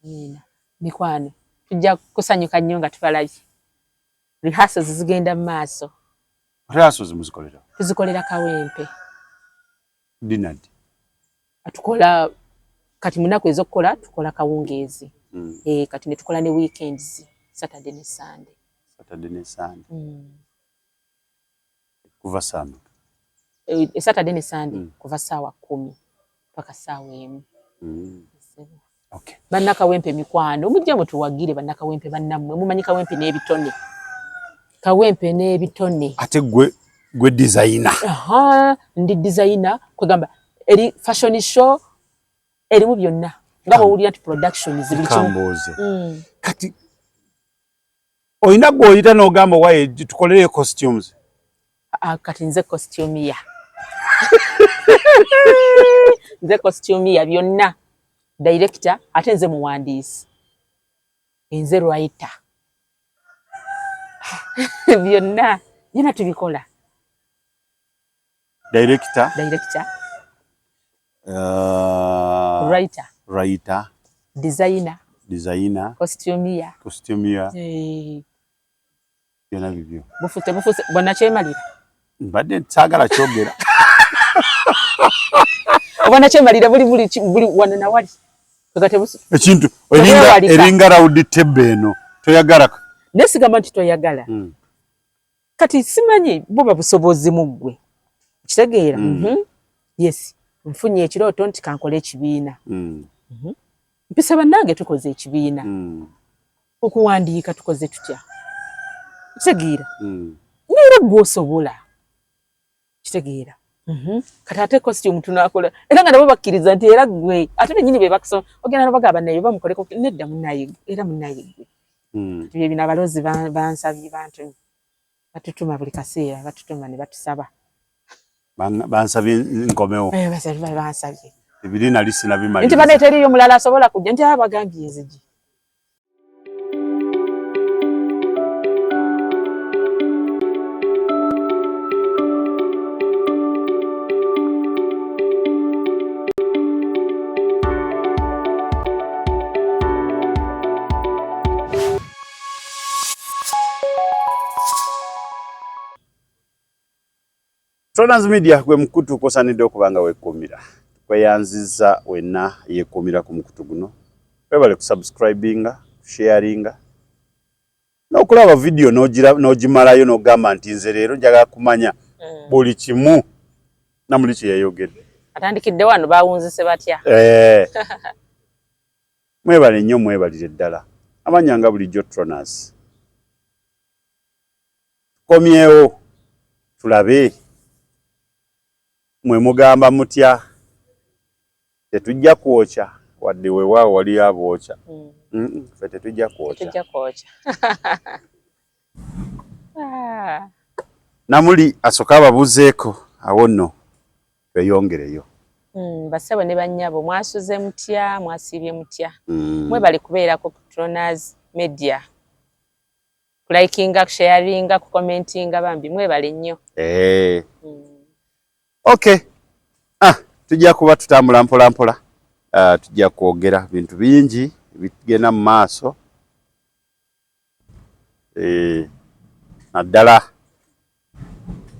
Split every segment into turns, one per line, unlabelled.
Amiina. Mikwano tujja kusanyuka nnyo nga tubalabye. Rehearsals zigenda mu maaso.
Rehearsals muzikolera?
Tuzikolera Kawempe.
Dinner?
Tukola kati munaku ez'okukola tukola kawungeezi. Kati ne tukola ne weekends, Saturday ne Sunday.
Saturday ne Sunday. Kuva saa mmeka?
Saturday ne Sunday kuva 10:00 paka 1:00.
Okay.
Bannakawempe mikwano, mujje mutuwagire bannakawempe bannammwe, mumanyi Kawempe n'ebitone. Kawempe n'ebitone.
Ate gwe designer.
Aha, ndi designer, kwegamba eri fashion show erimu byonna. Nga bw'owulira nti productions buli kimu.
Kambuuze. Kati olina gw'oyita n'ogamba waye tukolere costumes?
Kati nze costume ya. Nze costume ya byonna. Director ate nze muwandiisi. Nze writer. Byonna byonna tubikola.
Director.
Director. Writer.
Writer.
Designer.
Designer.
Costumier.
Costumier. Byonna bibyo.
Bufuse bufuse bonna kyemalira.
Mbadde saagala kyogera.
Obwana kyemalira buli buli buli wano na wali.
Ekintu eringa round table eno toyagala.
Nesigamba nti toyagala. Kati simanyi buba busobozi mu ggwe. Kitegeera. Yes. Nfunye ekirooto nti kankole ekibiina. Mpisa bannange tukoze ekibiina. Okuwandiika tukoze tutya? Kitegeera. Naye ggwe osobola. Kitegeera. Kati ate costume tunakola era nga nabo bakkiriza nti era ggwe ate bennyini be bakusoma ogenda nabagamba naye bamukoleko nedda munnaye era munnaye ggwe. Kati bye bino abalonzi bansabye bantu batutuma buli kaseera batutuma ne batusaba.
Bansabye nkomewo.
Bansabye.
Ebiri nali sinabimaliriza.
Nti bane teriiyo mulala asobola kujja nti abagambye nzigi.
Tronaz Media gwe mukutu kwosanidde okuba nga weekuumira. Kweyanziza wenna yeekuumira ku mukutu guno. Webale kusubscribinga, kusharinga n'okulaba vidiyo n'ogimalayo n'ogamba nti nze leero njagala kumanya buli kimu Namuli kye yayogedde.
Atandikidde wano bawunzise batya?
Mwebale nnyo mwebalire ddala. Amannya nga bulijjo Tronaz. Tukomyewo tulabe mwe mugamba mutya tetujja kwokya wadde weewaawo waliyo abookya. Ffe tetujja kwokya.
Tetujja kwokya.
Namuli asooke ababuuzeeko awo nno tweyongereyo.
Bassebo ne bannyabo mwasuze mutya mwasiibye mutya. Mwebale kubeerako ku Tronaz Media. Kulikinga, kusharinga, kukomentinga bambi mwebale nnyo.
Okay. Tujja kuba tutambula mpola mpola. Tujja kwogera bintu bingi bigenda mu maaso. Naddala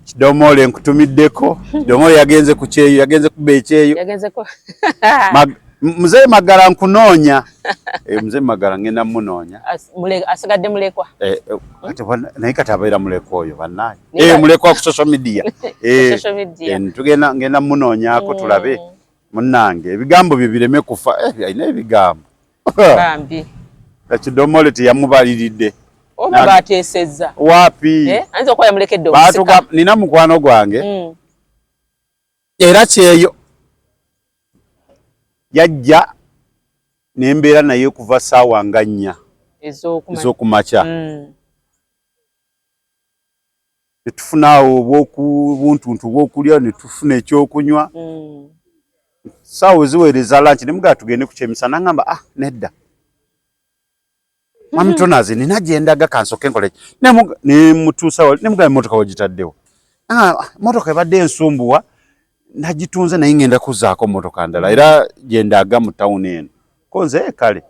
Kidomole nkutumiddeko. Kidomole yagenze ku kyeyo, yagenze kuba ekyeyo. Mzee Magala nkunoonya. Mzee Magala ngenda munoonya.
Asigadde mulekwa.
Naye kati abeera mulekwa oyo bannaye. Mulekwa ku social media. Tugenda ngenda munoonyaako tulabe munnange ebigambo bye bireme kufa. Alina ebigambo.
Bambi.
Kidomole teyamubaliridde.
Oba bateesezza.
Wapi?
Ayinza okuba yamulekedde omusika.
Nina mukwano gwange. Era kyeyo yajja nembeera naye kuva ssaawa nga 4 ez'okumakya. Ne tufuna awo obuntuntu obw'okulya ne tufuna ekyokunywa. Ssaawa eziweereza lunch ne mugamba tugende ku kyemisana n'angamba nedda. Mwami Tronaz nina gye ndaga kansooke nkole ki. Ne mutuusa wali ne mugamba emmotoka wagitaddewo. Mmotoka ebadde ensumbuwa nagitunze naye ngenda kuzzaako mmotoka ndala era gye ndaga mu tawuni eno. Ko nze kale.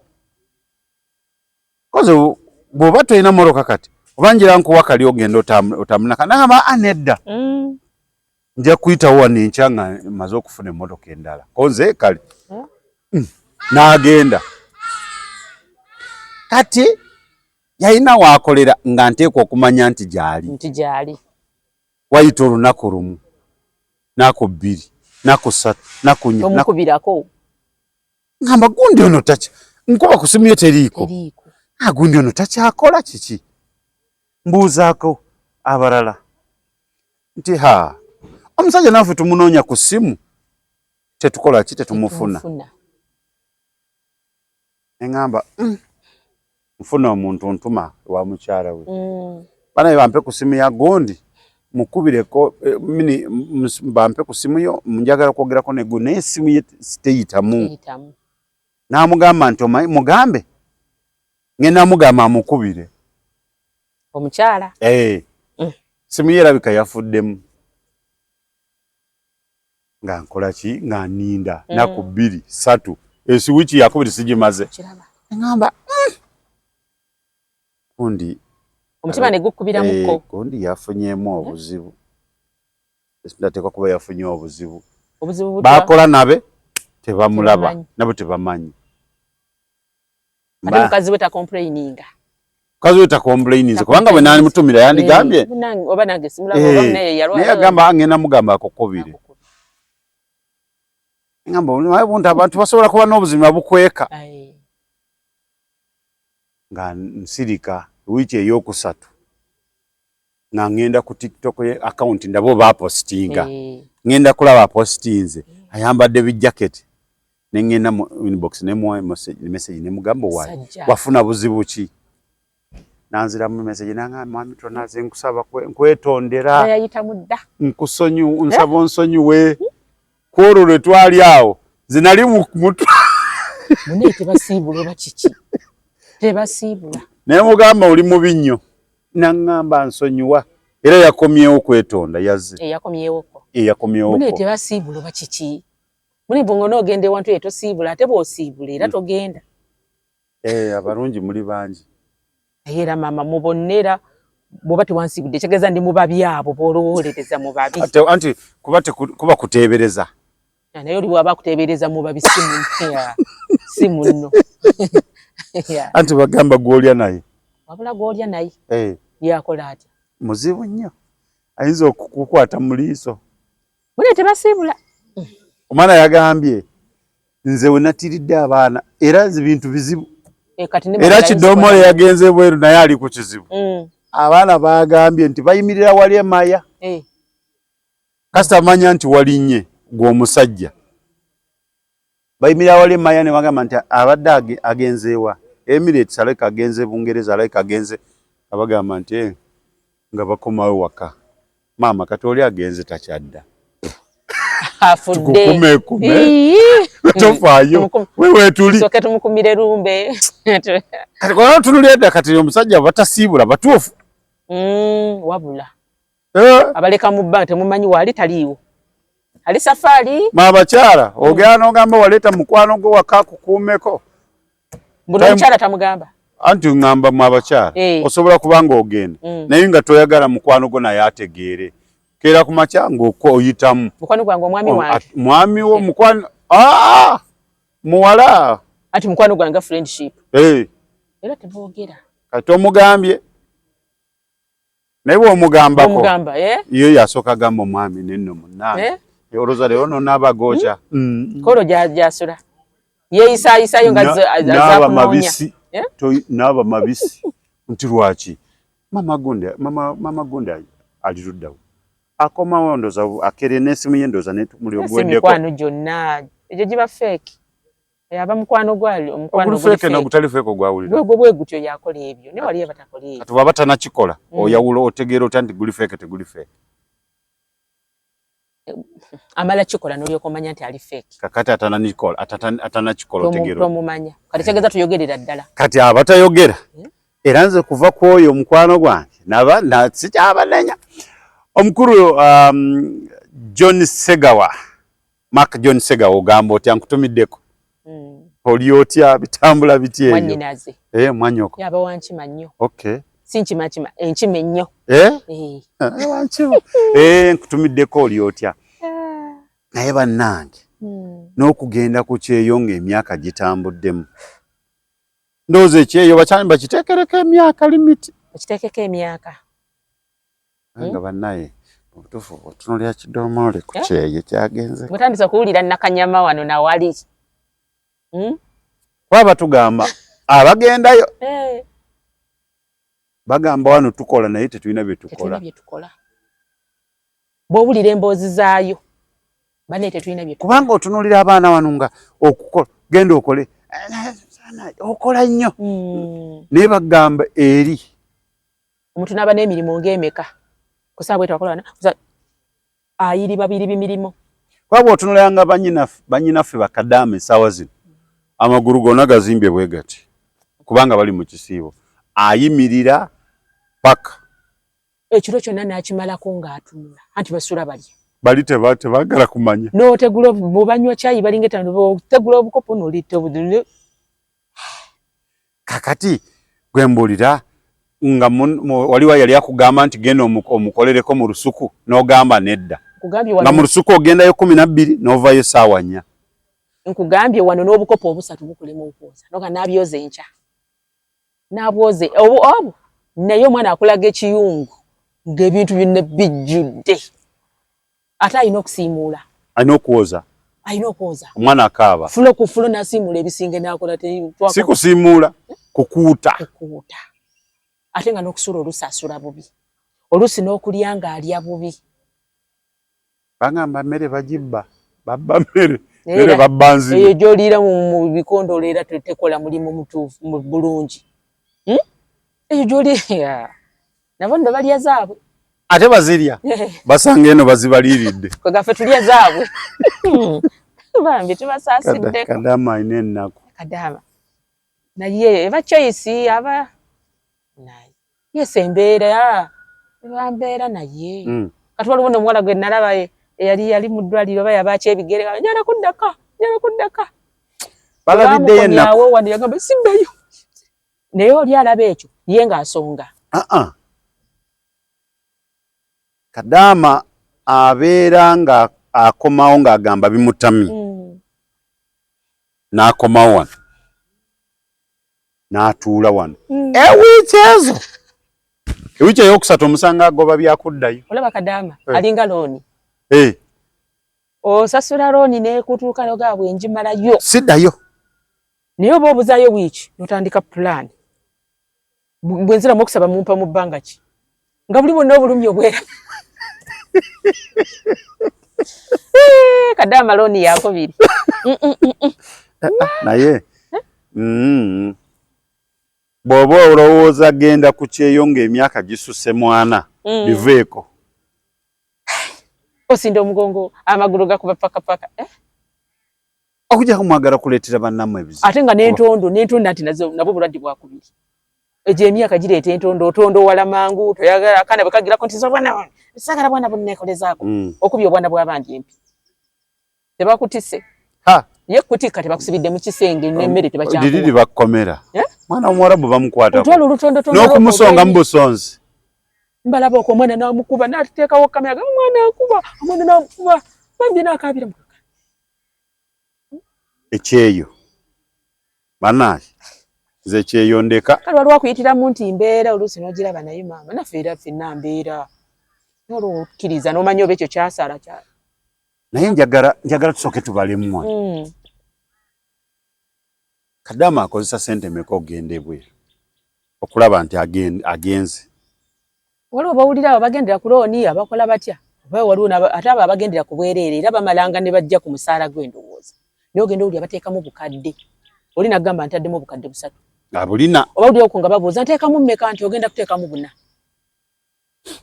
Koze bw'oba tolina mmotoka kati oba njira nkuwa kali ogenda otambula nagamba a nedda, nja kuyitawo wano enkya nga maze okufuna emmotoka endala konze kale. N'agenda. Kati yalina waakolera nga nteekwa okumanya nti gyali.
Nti gyali.
Wayita olunaku lumu, naku 2, naku 3, naku 4.
Tomukubirako.
Ngamba gundi ono takya nkuba ku simu ye teriiko. Gundi ono takyakola kiki? Mbuuzaako abalala nti ha omusajja naffe tumunoonya ku simu tetukola ki, tetumufuna. Neŋŋamba nfuna omuntu ntuma wa mukyala we. Banaye bampe ku simu ya gundi mukubireko, mini bampe ku simu yo njagala kwogerako ne gundi naye esimu ye teyitamu. N'amugamba nti omanyi mugambe ngenda mugamba amukubire.
Omukyala?
Simu ye erabika yafuddemu. Nga nkola ki? Nga nninda nnaku 2, 3 esi wiiki yakubiri sigimaze. Ngamba gundi
omutima ne gukubiramuko.
Gundi yafunyeemu obuzibu. Nateekwa kuba yafunye obuzibu. Bakola nabe tebamulaba, nabo tebamanyi.
Ate mukazi we tacomplaininga.
Mukazi we tacomplaininze kubanga bwe nalimutumira yandigambye.
Oba nange simulaba oba naye yalwala.
Naye agamba ngenda mugamba akukubire. Ngamba omanyi buntu abantu basobola kuba n'obuzibu bukweka. Nga nsirika wiiki eyokusatu nga ngenda ku TikTok ye account ndaba oba apostinga. Ngenda kulaba apostinze ayambadde bi jacket. Ne ngenda mu inbox ne muwa message ne mugamba why wafuna buzibu ki? Nanziramu message nangamba mwami Tonaze nkusaba nkwetondera.
Yayita mudda.
Nkusonyiwa nsaba onsonyiwe. Kwolwo lwe twali awo zinali mu mutwe.
Munne tebasiibula oba kiki? Tebasiibula.
Naye mugamba oli mubi nnyo. Nangamba nsonyiwa. Era yakomyewo kwetonda yazze.
Yakomyewoko.
Yakomyewoko.
Munne tebasiibula oba kiki? Muli bw'ongo n'ogenda ewantu ye tosiibula ate bw'osiibula era togenda.
Abalungi muli bangi.
Naye era maama mubonera bw'oba tewansiibudde kitegeeza ndi mu babi abo b'olowoolereza mu babi.
Anti kuba kuteebereza.
Naye oli bw'aba akuteebereza mu babi si munno.
Anti bagamba gw'olya naye.
Wabula gw'olya naye. Yakola atya?
Muzibu nnyo. Ayinza okukukwata mu liiso.
Mune tebasiibula.
Omwana yagambye nze we natiridde abaana era bintu bizibu. Era kidomole yagenze bweru naye ali ku kizibu. Abaana bagambye nti bayimirira wali emaya. Kasita amanya nti walinnye gw'omusajja. Bayimirira wali emaya ne bagamba nti abadde agenze wa? Emirates alabika agenze Bungereza alabika agenze. Abagamba nti nga bakomawo waka. Maama kati oli agenze takyadda.
Afudde.
Tukukume. Tofaayo. Wewe tuli.
Soke tumukumire lumbe.
Kati kwa tunulira dda kati omusajja batasiibula batuufu.
Wabula. Abaleka mu bbanga temumanyi waali taliiwo. Ali safari.
Ma bakyala ogenda n'ogamba waleeta mukwano gwo waka akukuumeko.
Mbuno omukyala tamugamba.
Anti ngamba mu abakyala osobola kuba ng'ogenda naye nga toyagala mukwano gwo naye ategeere. Keera ku makya ng'oyitamu.
Mukwano gwange omwami wange.
Mwami wo mukwano muwala.
Ati mukwano gwange friendship. Era teboogera.
Kati omugambye. Naye bw'omugambako ye yasooka agamba omwami nenno munnange. Olowooza leero n'onaabagooca.
Kolo gy'asula. Yeeyisaayisayo nga
n'aba mabisi. N'aba mabisi. Nti lwaki? Mama gundi ali luddawo. Akomawo ndowooza akeere n'essimu ye ndowooza muli oguweddeko.
Emikwano gyonna egyo giba fake. Aba mukwano gwali omukwano
guli fake na gutali fake ogwawulira.
Gwegwo bwe gutyo yakola ebyo ne wali abatakola ebyo.
Kati bw'aba tanakikola oyawula otegeera otya nti guli fake teguli fake.
Amala kikola n'olyoka omanya nti ali fake.
Kakati atanakikola otegeera.
Tomumanya. Kati kitegeeza tuyogerera ddala.
Kati abatayogera era nze kuva ku oyo omukwano gwange naba sikyabanenya. Omukulu John Segawa, Mark John Segawa ogamba otya nkutumiddeko? Oli otya, bitambula bitya eyo?
Mwannyinaze.
Eh, mwannyoko.
Yaba wankima nnyo.
Okay.
Si nkimakima, enkima ennyo.
Eh?
Eh.
Eh, wankima. Eh, nkutumiddeko oli otya? Naye bannange, n'okugenda ku kyeyo ng'emyaka gitambuddemu. Ndowooza ekyeyo bakyali bakiteekereko emyaka limit.
Bakiteekeko emyaka.
Nga bannaye, mu butuufu otunuulira kidomoole ku kyeyo kyagenze.
Mutandise okuwulira nakanyama wano nawali.
Kuba batugamba abagendayo bagamba wano tukola naye tetulina bye tukola.
Tetulina bye tukola. Bw'owulira emboozi zaayo banne tetulina bye tukola.
Kubanga otunuulira abaana wano nga okukola genda okole okola nnyo. Naye bagamba eri.
Omuntu n'aba n'emirimu ng'emeka. Kusa bwe twakola na ayiri babiri bimirimu.
Kuba bw'otunuulira nga bannyinaffe bakadaama essaawa zino amagulu gonna gazimbye bwe gati kubanga bali mu kisiibo ayimirira paka
ekiro kyonna n'akimalako ng'atunula anti basula balya.
Bali tebaagala kumanya.
N'otegula bw'obanywa caayi balinga etaano otegula obukopo n'olitta obudde.
Kakati gwe mbuulira nga waliwo yali akugamba nti genda omukolereko mu lusuku n'ogamba nedda. Nga mu lusuku ogendayo 12 n'ovaayo essaawa 4.
Nkugambye wano n'obukopo obusatu bukulema okwoza noga n'abyoza enkya. N'abwoze obu naye omwana akulaga ekiyungu ng'ebintu byonna bijjudde. Ate alina okusiimuula.
Alina okwoza.
Alina okwoza.
Omwana akaaba.
Fulo ku fulo n'asiimuula ebisinge n'akola
si kusiimuula, kukuuta.
Kukuuta. Ate nga n'okusula oluusi asula bubi. Oluusi n'okulya ng'alya bubi.
Bagamba mmere bagibba, babba mmere, mmere babba nzibu.
Eyo gy'oliira mu bikondolo era tekola mulimu mutuufu bulungi. Eyo gy'oliira nabo nno balya zaabwe.
Ate bazirya basanga eno bazibaliiridde.
Kwegaffe tulya zaabwe. Bambi tubasaasiddeko.
Kadaama alina ennaku.
Kadaama. Naye eba choice aba naye. Yes embeera eba mbeera naye. Kati waliwo n'omuwala gwe nalaba eyali yali mu ddwaliro oba yabaaki ebigere njala kuddaka njala kuddaka.
Balabiddeyo ennaku.
Wano yagamba siddayo. Naye oli alaba ekyo ye ng'asonga.
Kadaama abeera nga akomawo ng'agamba bimutamye. N'akomawo wano. N'atuula wano. Ewiiki ezo. Ewiiki ey'okusatu omusanga agoba byakuddayo.
Olaba Kadaama alinga looni. Osasula looni n'ekutuuka n'ogamba bwe njimalayo.
Siddayo.
Naye oba obuzaayo wiiki n'otandika pulaani. Bwe nziramu okusaba mumpa mu bbanga ki? Nga buli bwonna obulumi obwera. Kadaama looni yakubiri.
Naye bw'oba olowooza genda ku kyeyo ng'emyaka gisusse mwana biveeko.
Osinda omugongo amagulu gakuba paka paka.
Okujjako mwagala kuleetera bannammwe ebizibu.
Ate nga n'entondo n'entondo anti nazo nabwo bulwadde bwakubiri. Egyo emyaka gireeta entondo otondowala mangu toyagala akaana bwe kagirako nti obwana saagala bwana bunneekolezaako. Okubya obwana bw'abandi empi. Tebakutisse. Ye kutikka tebakusibidde mu kisenge n'emmere tebakyakuwa.
Liriri bakkomera. Mwana w'omuwarabu bamukwatako.
Otwala olutondotondo
n'okumusonga mu busonzi.
Mbalaba okwo omwana n'amukuba n'atuteekawo kamera omwana akuba omwana n'amukuba bambi n'akaabira mu kaka.
Ekyeyo. Bannange nze ekyeyo ndeka.
Kale waliwo akuyitiramu nti mbeera oluusi n'ogiraba naye maama naffe era ffenna mbeera. N'olwokkiriza n'omanya oba ekyo kyasala kya.
Naye njagala tusooke tubalemu wano. Kadaama akozesa ssente mmeka okugenda ebweru okulaba nti agenze?
Waliwo bawulira abo abagendera ku looni abakola batya oba waliwo ate abo abagendera ku bwereere era bamalanga ne bajja ku musaala gw'endowooza. Naye ogenda owulira bateekamu bukadde. Oli n'agamba ntaddemu obukadde 3.
Abulina.
Oba owulira okwo nga babuuza nteekamu mmeka nti ogenda kuteekamu 4.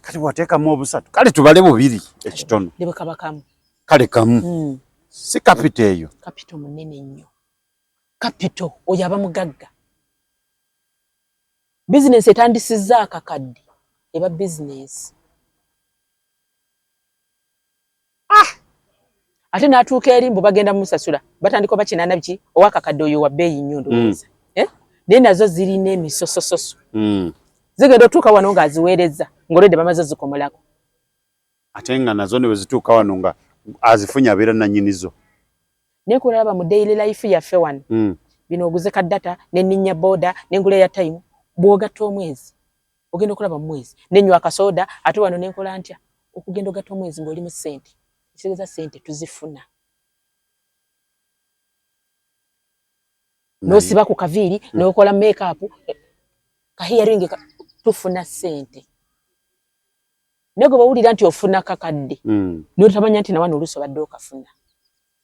Kati bw'oteekamu obusatu kale tubale 2 ekitono.
Ne bwe kaba kamu.
Kale kamu. Si kapito eyo.
Kapito munene nnyo. Kapito oyo aba mugagga. Bizinensi etandisizza akakadde eba bizinensi. Ate n'atuuka eri mbu bagenda mumusasula, batandika oba kinaana biki, owakakadde oyo wa bbeeyi nnyo ndowooza. Eh? Naye nazo zirina emisosososo. Zigenda otuuka wano ng'aziweerezza, ng'olwedde bamaze zikomolako.
Ate nga nazo ne bwe zituuka wano nga azifunye abeera nannyinizo.
Naye kulaba mu daily life yaffe wano, bino oguze ka data, nenninnya boda, nengula airtime, bw'ogatta omwezi ogenda okulaba mu mwezi nenywa akasoda, ate wano nenkola ntya okugenda ogatta omwezi ng'oli mu ssente, ekitegeeza ssente tuzifuna. N'osiba ku kaviiri, n'okola make-up, ka hearing, tufuna ssente. Naye gwe bawulira nti ofuna kakadde, n'otamanya nti nawano oluusi obadde okafuna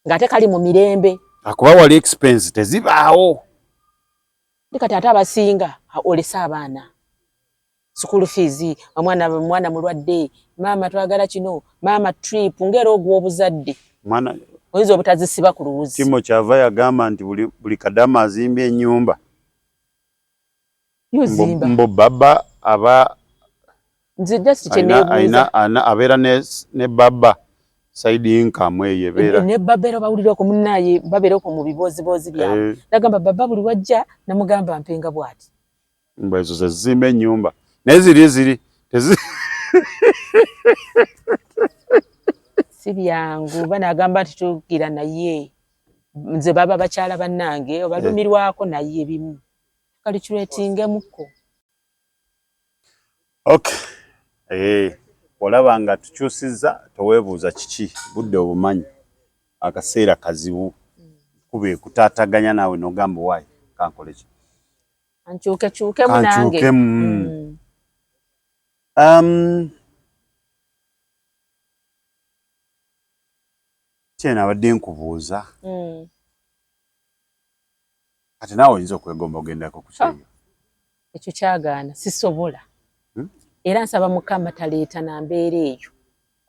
ng'ate kali mu mirembe.
Akuba wali expense tezibaawo.
Ndi kati ate abasinga olese abaana school fees, omwana mwana mulwadde, maama twagala kino, maama trip, ng'era ogw'obuzadde
mwana
oyinza obutazisiba ku luwuzi.
Timo kyava yagamba nti buli kadama azimbye ennyumba.
Yozimba.
Mbo baba aba
nze just kye neebuuza.
Abeera ne baba side income eyo ebeera.
Ne baba era bawulira okwo munnaaye, babeera okwo mu bibooziboozi byabwe. Nagamba baba buli wajja namugamba mpenga bw'ati.
Mbu ezo ze zizimba ennyumba. Naye ziri
si byangu. Banagamba nti tugira naye nze baba bakyala bannange obalumirwako naye bimu calculatingemuko.
Okay. Olaba nga tukyusizza toweebuuza kiki, budde obumanyi akaseera kazibu kuba ekutaataganya naawe n'ogamba waayi kankole ki,
ankyukekyukemu nange.
Kankyukemu. Kyena abadde nkubuuza, kati naawe oyinza okwegomba ogendako ku kyeyo?
Ekyo kyagaana, sisobola. Era nsaba Mukama taleeta na mbeera eyo,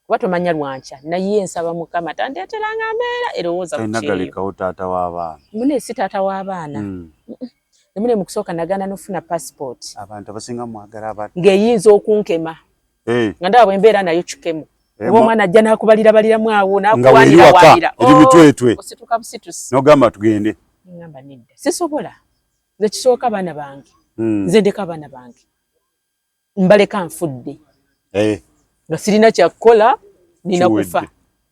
kuba tomanya lwankya, naye nsaba Mukama tandeeteranga mbeera erowooza ku
Talina
kyeyo.
Galekawo taata w'abaana.
Mune si taata w'abaana. Nemune mu kusooka nagaana n'ofuna passport.
Abantu abasinga mwagala abaana.
Ng'eyinza okunkema. Nga ndaba bwe mbeera nayo kikemo. Oba omwana ajja n'akubalirabaliramu awo,
Nga
n'akuwanira
weri waka,
wanira.
eri mitwetwe.
Oh, osituka busitusi.
N'ogamba tugende.
Ngamba nedda. Sisobola. Nze kisooka abaana bange. Nze ndeka abaana bange. Mbaleka nfudde. Nga sirina kyakukola, nina kufa.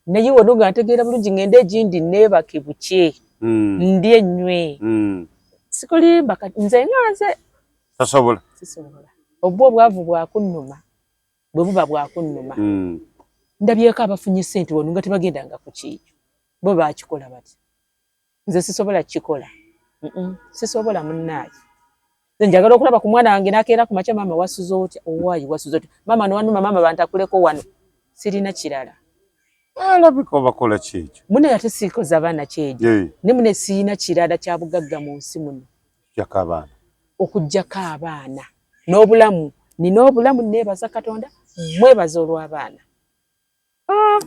Naye wano nga ntegeera bulungi ngende egindi neebake bukye. Ndye nnywe. Sikulimba kati nze nga nze.
Tosobola.
Sisobola. Obwo obwavu bwakunnuma. Bwe buba bwakunnuma. Ndabyeko abafunye ssente wano nga tebagendanga ku kyeyo. Bo baakikola bati. Nze sisobola kukikola. Sisobola munnaaye. Nze njagala okulaba ku mwana wange n'akeera ku makya, maama wasuze otya? Owaayi wasuze otya? Maama nowanuma, maama bantakuleko wano. Sirina kirala.
Alabika obakola kyekyo.
Mune ate siikoza abaana kyejo. Ne mune sirina kirala kya bugagga mu nsi muno.
Okuggyako abaana.
Okuggyako abaana. N'obulamu. Nina obulamu, neebaza Katonda, mwebaza olw'abaana.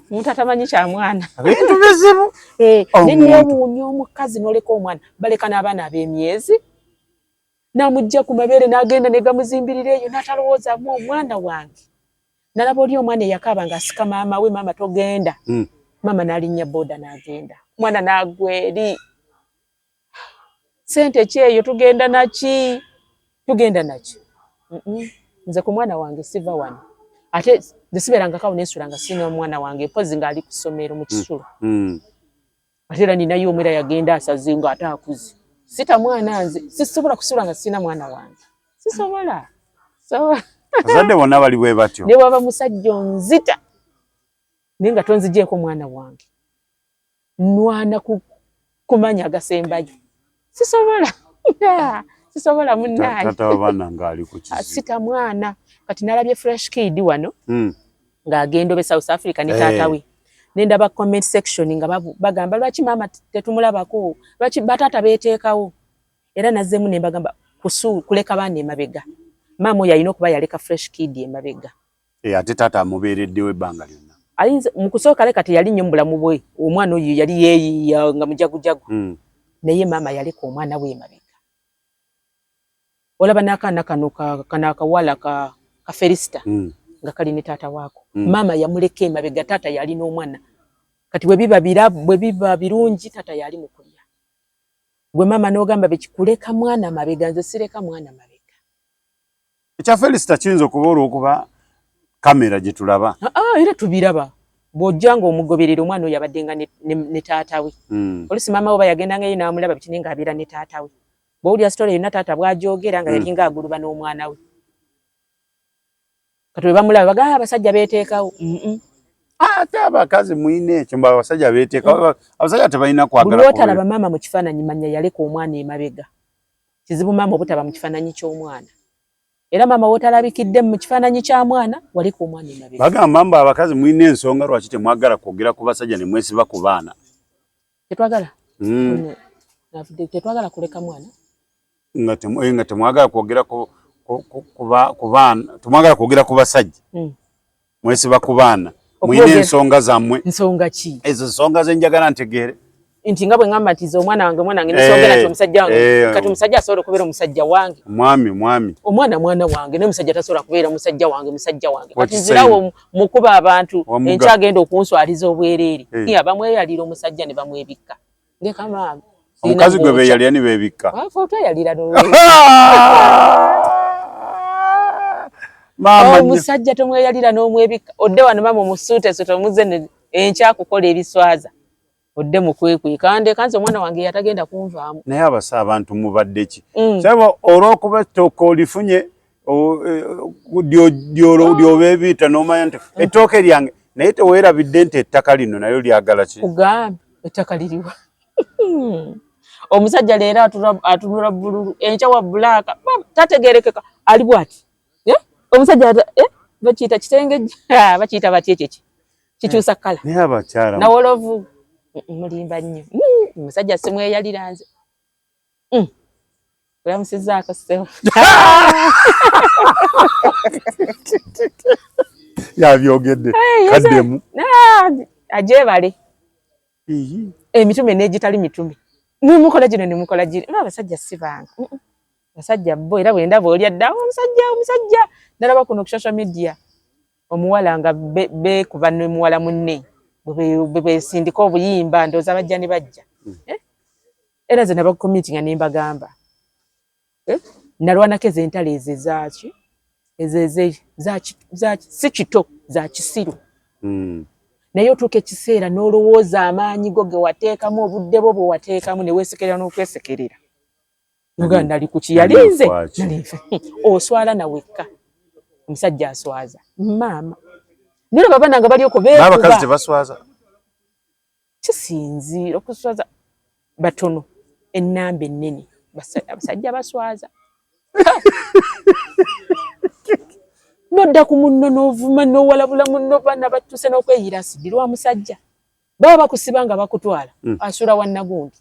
Omuntu atamanyi kya mwana.
Ebintu bizibu.
Ne neewuunya omukazi n'oleka omwana, baleka n'abaana ab'emyezi. N'amugja ku mabeere n'agenda ne gamuzimbirira eyo n'atalowoozaamu omwana wange. Nalaba oli omwana eyakaaba ng'asika maama we, maama togenda. Maama n'alinnya boda n'agenda. Omwana n'agwa eri. Ssente ki eyo tugenda naki? Tugenda naki? Nze ku mwana wange siva wano. Ate nze sibeerangako awo nensula nga sirina mwana wange, mpozzi ng'ali ku ssomero mu kisulo. Ate era ninayo omu era yagenda asaze ng'ate akuze. Sita mwana nze, sisobola kusula nga sirina mwana wange. Sisobola.
Abazadde bonna bali bwe batyo.
Ne bw'aba musajja onzita, naye nga tonzigyeko mwana wange. Nwana kumanya agasembayo. Sisobola. Sisobola munnaaye.
Taata w'abaana ng'ali ku kizibu.
Sita mwana. Kati nalabye Fresh Kid wano ng'agenda obe South Africa ne taata we. Ne ndaba comment section nga bagamba lwaki maama tetumulabako, lwaki bataata beeteekawo. Era nazzeemu ne mbagamba kuleka baana emabega. Maama oyo alina okuba yaleka Fresh Kid emabega.
Ate taata amubeereddewo ebbanga lyonna.
Ayinza mu kusooka leka teyali nnyo mu bulamu bwe, omwana oyo yali yeeyiiya nga mujagujagu. Naye maama yaleka omwana we emabega. Olaba n'akaana kano kano akawala ka Felista nga kali ne taata waako. Maama yamuleka emabega, taata yalina omwana. Kati bwe biba bira bwe biba birungi, tata yali mu kulya, gwe maama n'ogamba bekikuleka mwana mabega. Nze sireka mwana mabega.
Ekya Felisita kiyinza okuba olw'okuba kamera gye tulaba.
Ah, era tubiraba. Bw'ojja ng'omugoberera, omwana oyo abadde nga ne taata we. Oluusi maama we oba yagendangayo n'amulaba biki, naye ng'abeera ne taata we. Bw'owulira story yonna taata bw'agyogera nga yalinga aguluba n'omwana we. Kati bwe bamulaba bagamba, "Ah, abasajja beeteekawo."
Ate abakazi mulina ekyo mbu abasajja beeteekawo. Abasajja tebalina
Buli
kwagala.
lw'otalaba maama mu kifaananyi, manya yaleka omwana emabega. Kizibu maama obutaba mu kifaananyi ky'omwana. Era maama w'otalabikidde mu kifaananyi kya mwana, waleka omwana emabega.
Bagamba mbu abakazi mulina ensonga lwaki temwagala kwogera ku basajja ne mwesiba ku baana.
Tetwagala. Tetwagala kuleka mwana.
Nga temwagala kwogera ku baana, temwagala kwogera ku basajja. Mwesiba ku baana, mulina ensonga zammwe.
Nsonga ki?
Ezo nsonga zenjagala ntegeere.
Nti nga bwe ŋŋamba nti ze omwana wange, omwana wange, nesogera nti omusajja wange. Kati omusajja asobola okubeera omusajja wange?
Mwami, mwami.
Omwana mwana wange, naye omusajja tasobola kubeera musajja wange. Musajja wange kati nzirawo mukuba abantu enkyagenda okunswaliza obwereere. Abamweyalira omusajja ne bamwebikka, ndeka maama.
Omukazi gwe beeyalira ne beebikka.
Otweyalira. Omusajja tomweyalira n'omwebikka. Odde wano maama omusuutesuute, omuze enkyakukola ebiswaza, odde mukwekweka. Ndeka nze, omwana wange yatagenda kunvaamu.
Naye abasa abantu mubadde ki? Saba olw'okuba ettooke olifunye lyobeebiita n'omanya nti ettooke lyange, naye teweerabidde nti ettaka lino nalyo lyagala ki?
Kugambe ettaka liriwa? Omusajja leero atunula bululu, enkya wa black, tategerekeka, ali bwati. Omusajja bakiyita kitenge, bakiyita batya ekyo kikyusa colour?
Naye abakyala
nawolovu mulimba nnyo. Omusajja simweyalira nze. Olamusizaako ssebo.
Yabyogedde kaddemu.
Agyebale emitume n'egitali mitume, nimukola gino nimukola giri. Abasajja si bange, basajja bo. Era bwendaba oli adda omusajja, omusajja nalaba kuno ku social media, omuwala nga beekuba ne muwala munne bwe besindika obuyimba, ndowooza bajja ne bajja. Eh? Era nze nabakomiti nga nembagamba, eh? Nalwanako ezo entalo ezo ezaki, ezo si kito, za kisiru. Naye otuuka ekiseera n'olowooza amaanyi go ge wateekamu, obudde bwo bwe wateekamu, ne weesekerera n'okwesekerera. Nogaa nali kuki? Yali nze oswala nawekka. Omusajja aswaza maama, nolaba abaana nga bali okwo.
Beekuba. Tebaswaza.
Kisinziira okuswaza batono, ennamba ennene abasajja baswaza. Nodda ku munno n'ovuma n'owalabula munno, baana batuse n'okweyira asidi lwa musajja. Baba bakusiba nga bakutwala. Asula wannagundi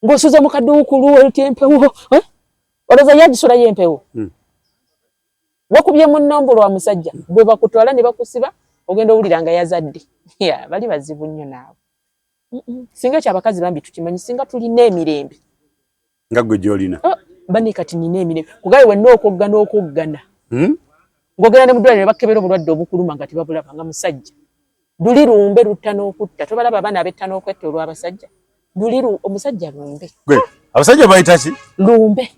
ng'osuze mu kaduukulu oluti empewo, eh? Olowooza ye agisulayo empewo? Wakubye munno mbu lwa musajja. Bwe bakutwala ne bakusiba, ogenda owulira nga yazadde. Bali bazibu nnyo naawe. Singa ekyo abakazi bambi tukimanyi, singa tulina emirembe.
Nga gwe gy'olina.
Oh, bani kati nina emirembe kugaye wenna okwoggana okwoggana. Ng'ogenda ne mu ddwaliro ne bakebera obulwadde obukuluma nga tebabulaba, nga musajja. Luli lumbe lutta n'okutta. Tobalaba abaana abetta n'okwetta olw'abasajja? Luli omusajja lumbe.
Gwe abasajja bayita ki?
Lumbe.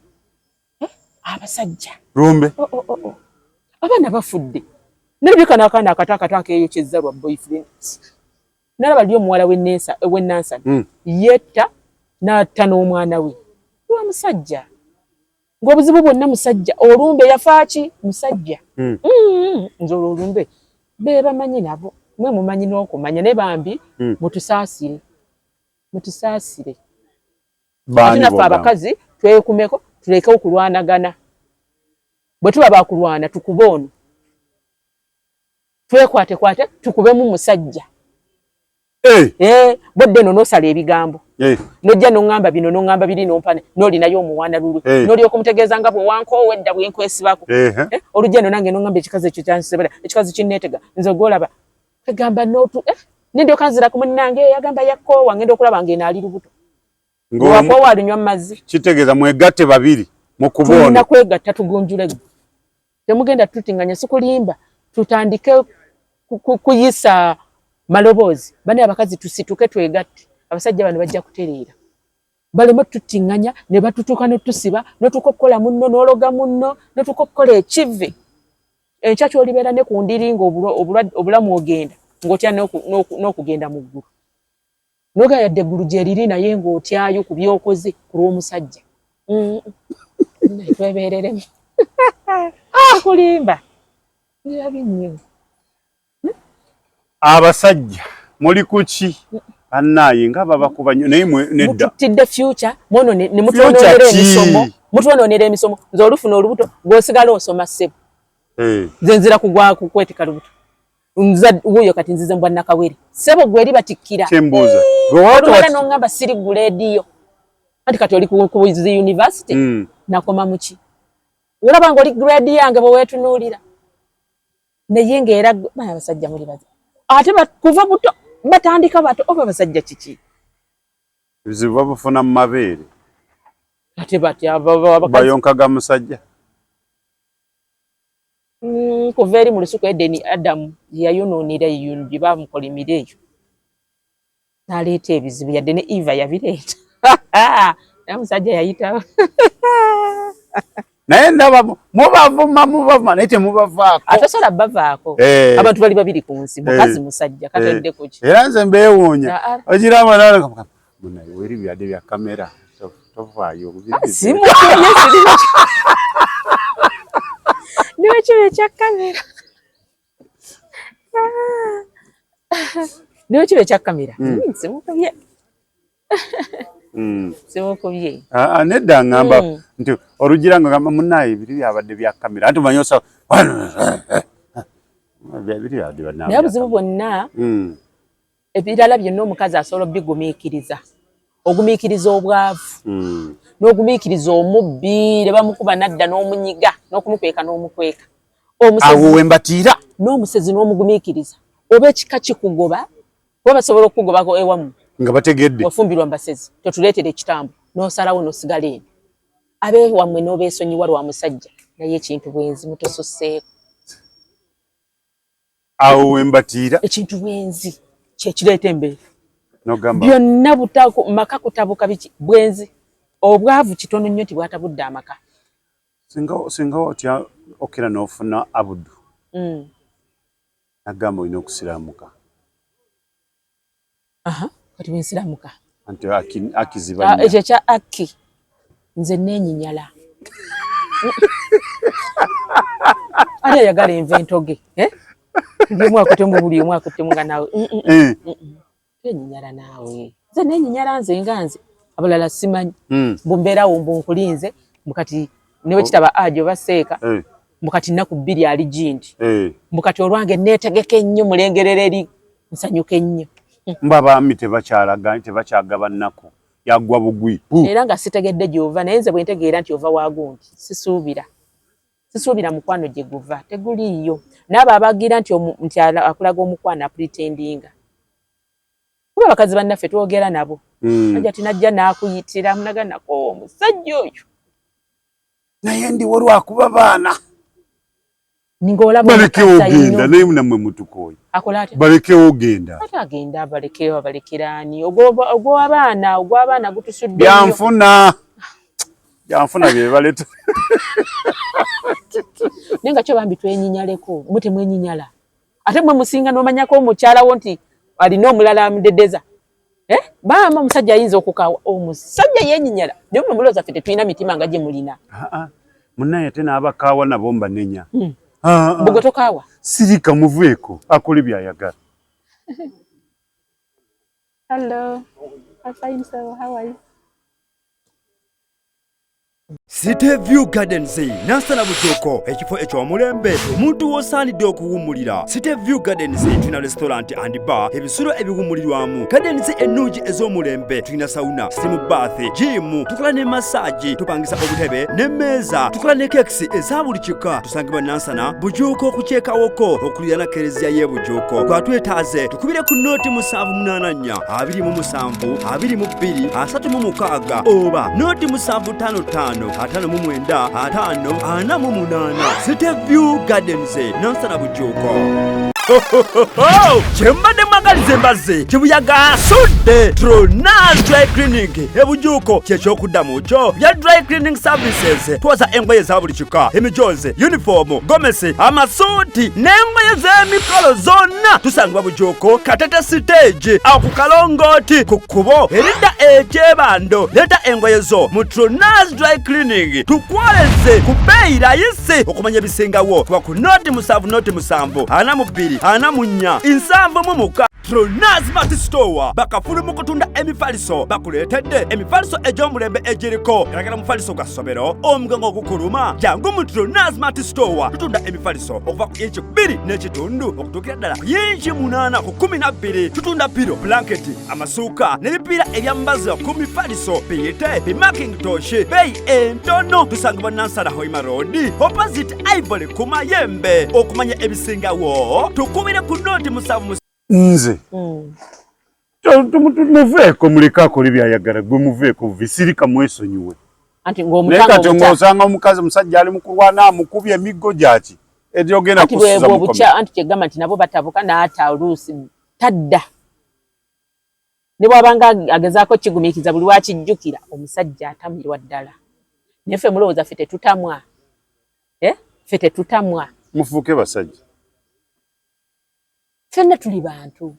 Eh? Abasajja
lumbe.
Oh. Abaana bafudde. Nalabye kano akaana akato akato akeeyokyezza lwa boyfriend. Nalaba lyo omuwala w'enansana yetta n'atta n'omwana we lwa musajja, ng'obuzibu bwonna musajja. Olumbe yafaaki musajja. Nze olwo olumbe be bamanyi nabo, mwe mumanyi n'okumanya, naye bambi mutusaasire, mutusaasire. Ate naffe abakazi twekumeko, tuleke okulwanagana. Bwe tuba bakulwana, tukube ono, twekwatekwate, tukubemu musajja. Eh, bodde eno n'osala ebigambo. Nojja n'oŋŋamba bino, n'oŋŋamba biri, n'ompane n'olinayo omuwaana lulwe. N'olyoka omutegeeza nga bwe wankoowa edda bwe nkwesibako. Eh, olujja eno nange n'oŋŋamba ekikazi ekyo kyansebera, ekikazi kinneetega nze gw'olaba egamba n'otu, eh, nendyoka nzira ku munnange yagamba yakkoowa, ngenda okulaba ng'eno ali lubuto. Wakoowa alunywa mazzi.
Kitegeeza mwegatte babiri mukuba ono.
Tulina kwegatta tugunjule. Temugenda tutinganya, sikulimba, tutandike kuyisa. Maloboozi bane abakazi tusituke twegatte, abasajja bano bajja kutereera, baleme tuttiŋŋanya ne batutuuka ne tusiba notuuka okukola munno n'ologa munno notuuka okukola ekivve. Enkya kyolibeera ne ku ndiri nga obulamu ogenda ng'otya n'okugenda mu ggulu, noga yadde eggulu gye riri, naye ng'otyayo ku byokoze ku lw'omusajja. Twebeereremu kulimba birabi nnyo.
Abasajja muli kuki bannaaye nga babakuba nnyo, naye nedda.
Mututidde future mwono ne mutwonoonera emisomo, mutwonoonera emisomo. Nze olufuna olubuto gw'osigala osoma, ssebo. Nze nzira kugwa kukwetika lubuto, wuuyo kati nzize mbwa nakawere, ssebo, gwe eri batikkira.
Kyembuuza.
Olumala n'oŋŋamba siri grade yo, anti kati oli ku zi university. Nakoma muki? Olaba nga oli grade yange bwe weetunuulira, naye ng'era bana abasajja muli bazi ate kuva buto batandika bato, oba abasajja kiki?
Ebizibu babufuna mu mabeere.
Ate batya?
Bayonkaga musajja.
Kuva eri mu lusuku Edeni, Adamu yayonoonera eyo gye bamukolimira eyo n'aleeta ebizibu, yadde ne Eva yabireeta, naye omusajja yayitawo.
Naye ndaba mubavuma, mubavuma, naye temubavaako.
Atosobola bavaako. Abantu bali babiri ku nsi, mukazi, musajja, katodde kuki?
Era nze mbeewuunya, ogiraba munaye weri byadde bya kamera, tovaayo.
Simukubye, niwe kiba ekya kamera, niwe kiba ekya kamera. Simukubye. Simukubye.
Nedda, ngamba nti olugira nga gamba munaye biri byabadde bya kamera, anti omanyi osa biri byabadde.
Naye obuzibu bwonna, ebirala byonna omukazi asobola obigumiikiriza. Ogumiikiriza obwavu, n'ogumiikiriza omubbi ne bamukuba nadda n'omunyiga n'okumukweka n'omukweka.
Awo wembatiira.
N'omusezi n'omugumiikiriza, oba ekika kikugoba, kuba basobola okukugobako ewammwe.
Nga bategedde.
Wafumbirwa mbasezi, totuleetera ekitambo, n'osalawo n'osigala eno abeewammwe n'obeesonyiwa lwa musajja. Naye ekintu bwenzi mutosusseeko.
Awo wembatiira.
Ekintu bwenzi kyekireeta embeera.
Nogamba
byonna maka kutabuka biki? Bwenzi. Obwavu kitono nnyo nti bwatabudde amaka.
Singa otya okera n'ofuna Abudu, nagamba olina okusiramuka.
Aha, kati bwensiramuka?
Anti akiziba.
Ekyo ekya Aki, nze neenyinyala. Ani ayagala enva entoge, eh? Buli omu akuttemu, buli omu akuttemu nga naawe twenyinyala naawe. Nze neenyinyala, nze nga nze, abalala simanyi. Mbu mbeerawo, mbu nkulinze, mbu kati newe kitaba ajo oba seeka, mbu kati nnaku 2 ali gindi, mbu kati olwange neetegeka ennyo, mulengerera eri nsanyuka ennyo.
Mba abaami tebakyalaga, tebakyagaba nnaku, yagwa bugwi.
Era nga sitegedde gy'ova, naye nze bwe ntegeera nti ova wagundi, sisuubira mukwano gye guva, teguliiyo. N'abo abagira nti nti akulaga omukwano, apretendinga, kuba abakazi bannaffe twogera nabo. Ajja tinajja n'akuyitira munaga nako omusajja oyo.
Naye ndiwo lwakuba baana.
Ng'olaba.
Balekewo genda, naye nammwe mutukooye.
Akola atya?
Balekewo genda.
Ate agenda balekewo, abalekeraani? Ogw'abaana gutusudde nnyo.
Byanfuna, byanfuna bye baleta.
Naye nga kyo bambi twenyinyaleko, mwe temwenyinyala, ate mwe musinga n'omanyako omukyala wo nti alina omulala amudedeza. Eh? Maama, omusajja ayinza okukawa, omusajja yenyinyala, naye mwe mulowooza ffe tetulina mitima nga gye mulina.
Munnaye ate n'abakaawa nabo mbanenya.
Mbugo tokaawa.
Sirika, muveeko, akole byayagala.
Hello. I'm fine, sir. How are you?
City View Gardens, Nansana Bujuuko, ekifo eky'omulembe omuntu w'osaanidde okuwummulira. City View Gardens tulina restaurant and bar, ebisulo ebiwummulirwamu, gardens ennungi ez'omulembe, tulina sauna, steam bath, gym, tukola ne massage, tupangisa obutebe n'emmeeza, tukola ne cakes eza buli kika. Tusangibwa Nansana Bujuuko ku kyekawoko okuliraana kereziya y'e Bujuuko. Gwatwetaaze tukubire ku 078 27 22 36 oba 0755 59 50 48. City View Gardens, Nansana Bujuuko. Kyembadde. Magaliza embazzi kibuyaga asudde. Tronas Dry Cleaning ebujuuko kyekyokuddamu kyo bya dry cleaning services. Twoza engoye za buli kika, emijoozi, yunifoomu, gomesi, amasuuti n'engoye z'emikolo zonna. Tusangibwa Bujuuko, Katete siteegi, awo ku kalongooti ku kkubo eridda ekyebando. Leeta engoye zo mu Tronas Dry Cleaning tukwoleze ku bbeeyi rayisi. Okumanya ebisingawo kuba ku 070 07 42 44 76. Tronas Mart Store bakafulu mu kutunda emifaliso. Bakuleetedde emifaliso egy'omulembe egiriko galagala. Mufaliso gwa ssomero, omugongo ogukuluma, jangu mu Tronas Mart Store. Tutunda emifaliso okuva ku inchi 2.5 okutuukira ddala ku yinchi 8 ku 12. Tutunda pillow, blanketi, amasuuka n'ebipiira ebyambazibwa ku mifaliso, biyite bimakintosh, beeyi entono. Tusangibwa Nansana Hoima Road, opposite Ivory ku Mayembe. Okumanya ebisingawo tukubire ku 07.
Nze muveeko, muleke akole byayagala. Gwe muveeko, visirika, mwesonyiwe.
Anti
Naye
ng'omutanga
kati
omuta
ng'osanga omukazi, omusajja ali mu kulwana, amukubye emiggo gyaki egyogenda
Anti
kusuza
bwebwo
mukomera.
obukya, anti kyegamba nti nabo batabuka n'ata oluusi tadda, ne bw'abanga agezaako kigumiikiza, buli lwakijjukira omusajja atamirwa ddala. Naye ffe mulowooza ffe tetutamwa? Eh? Ffe tetutamwa?
Mufuuke basajja.
Ffenna tuli bantu.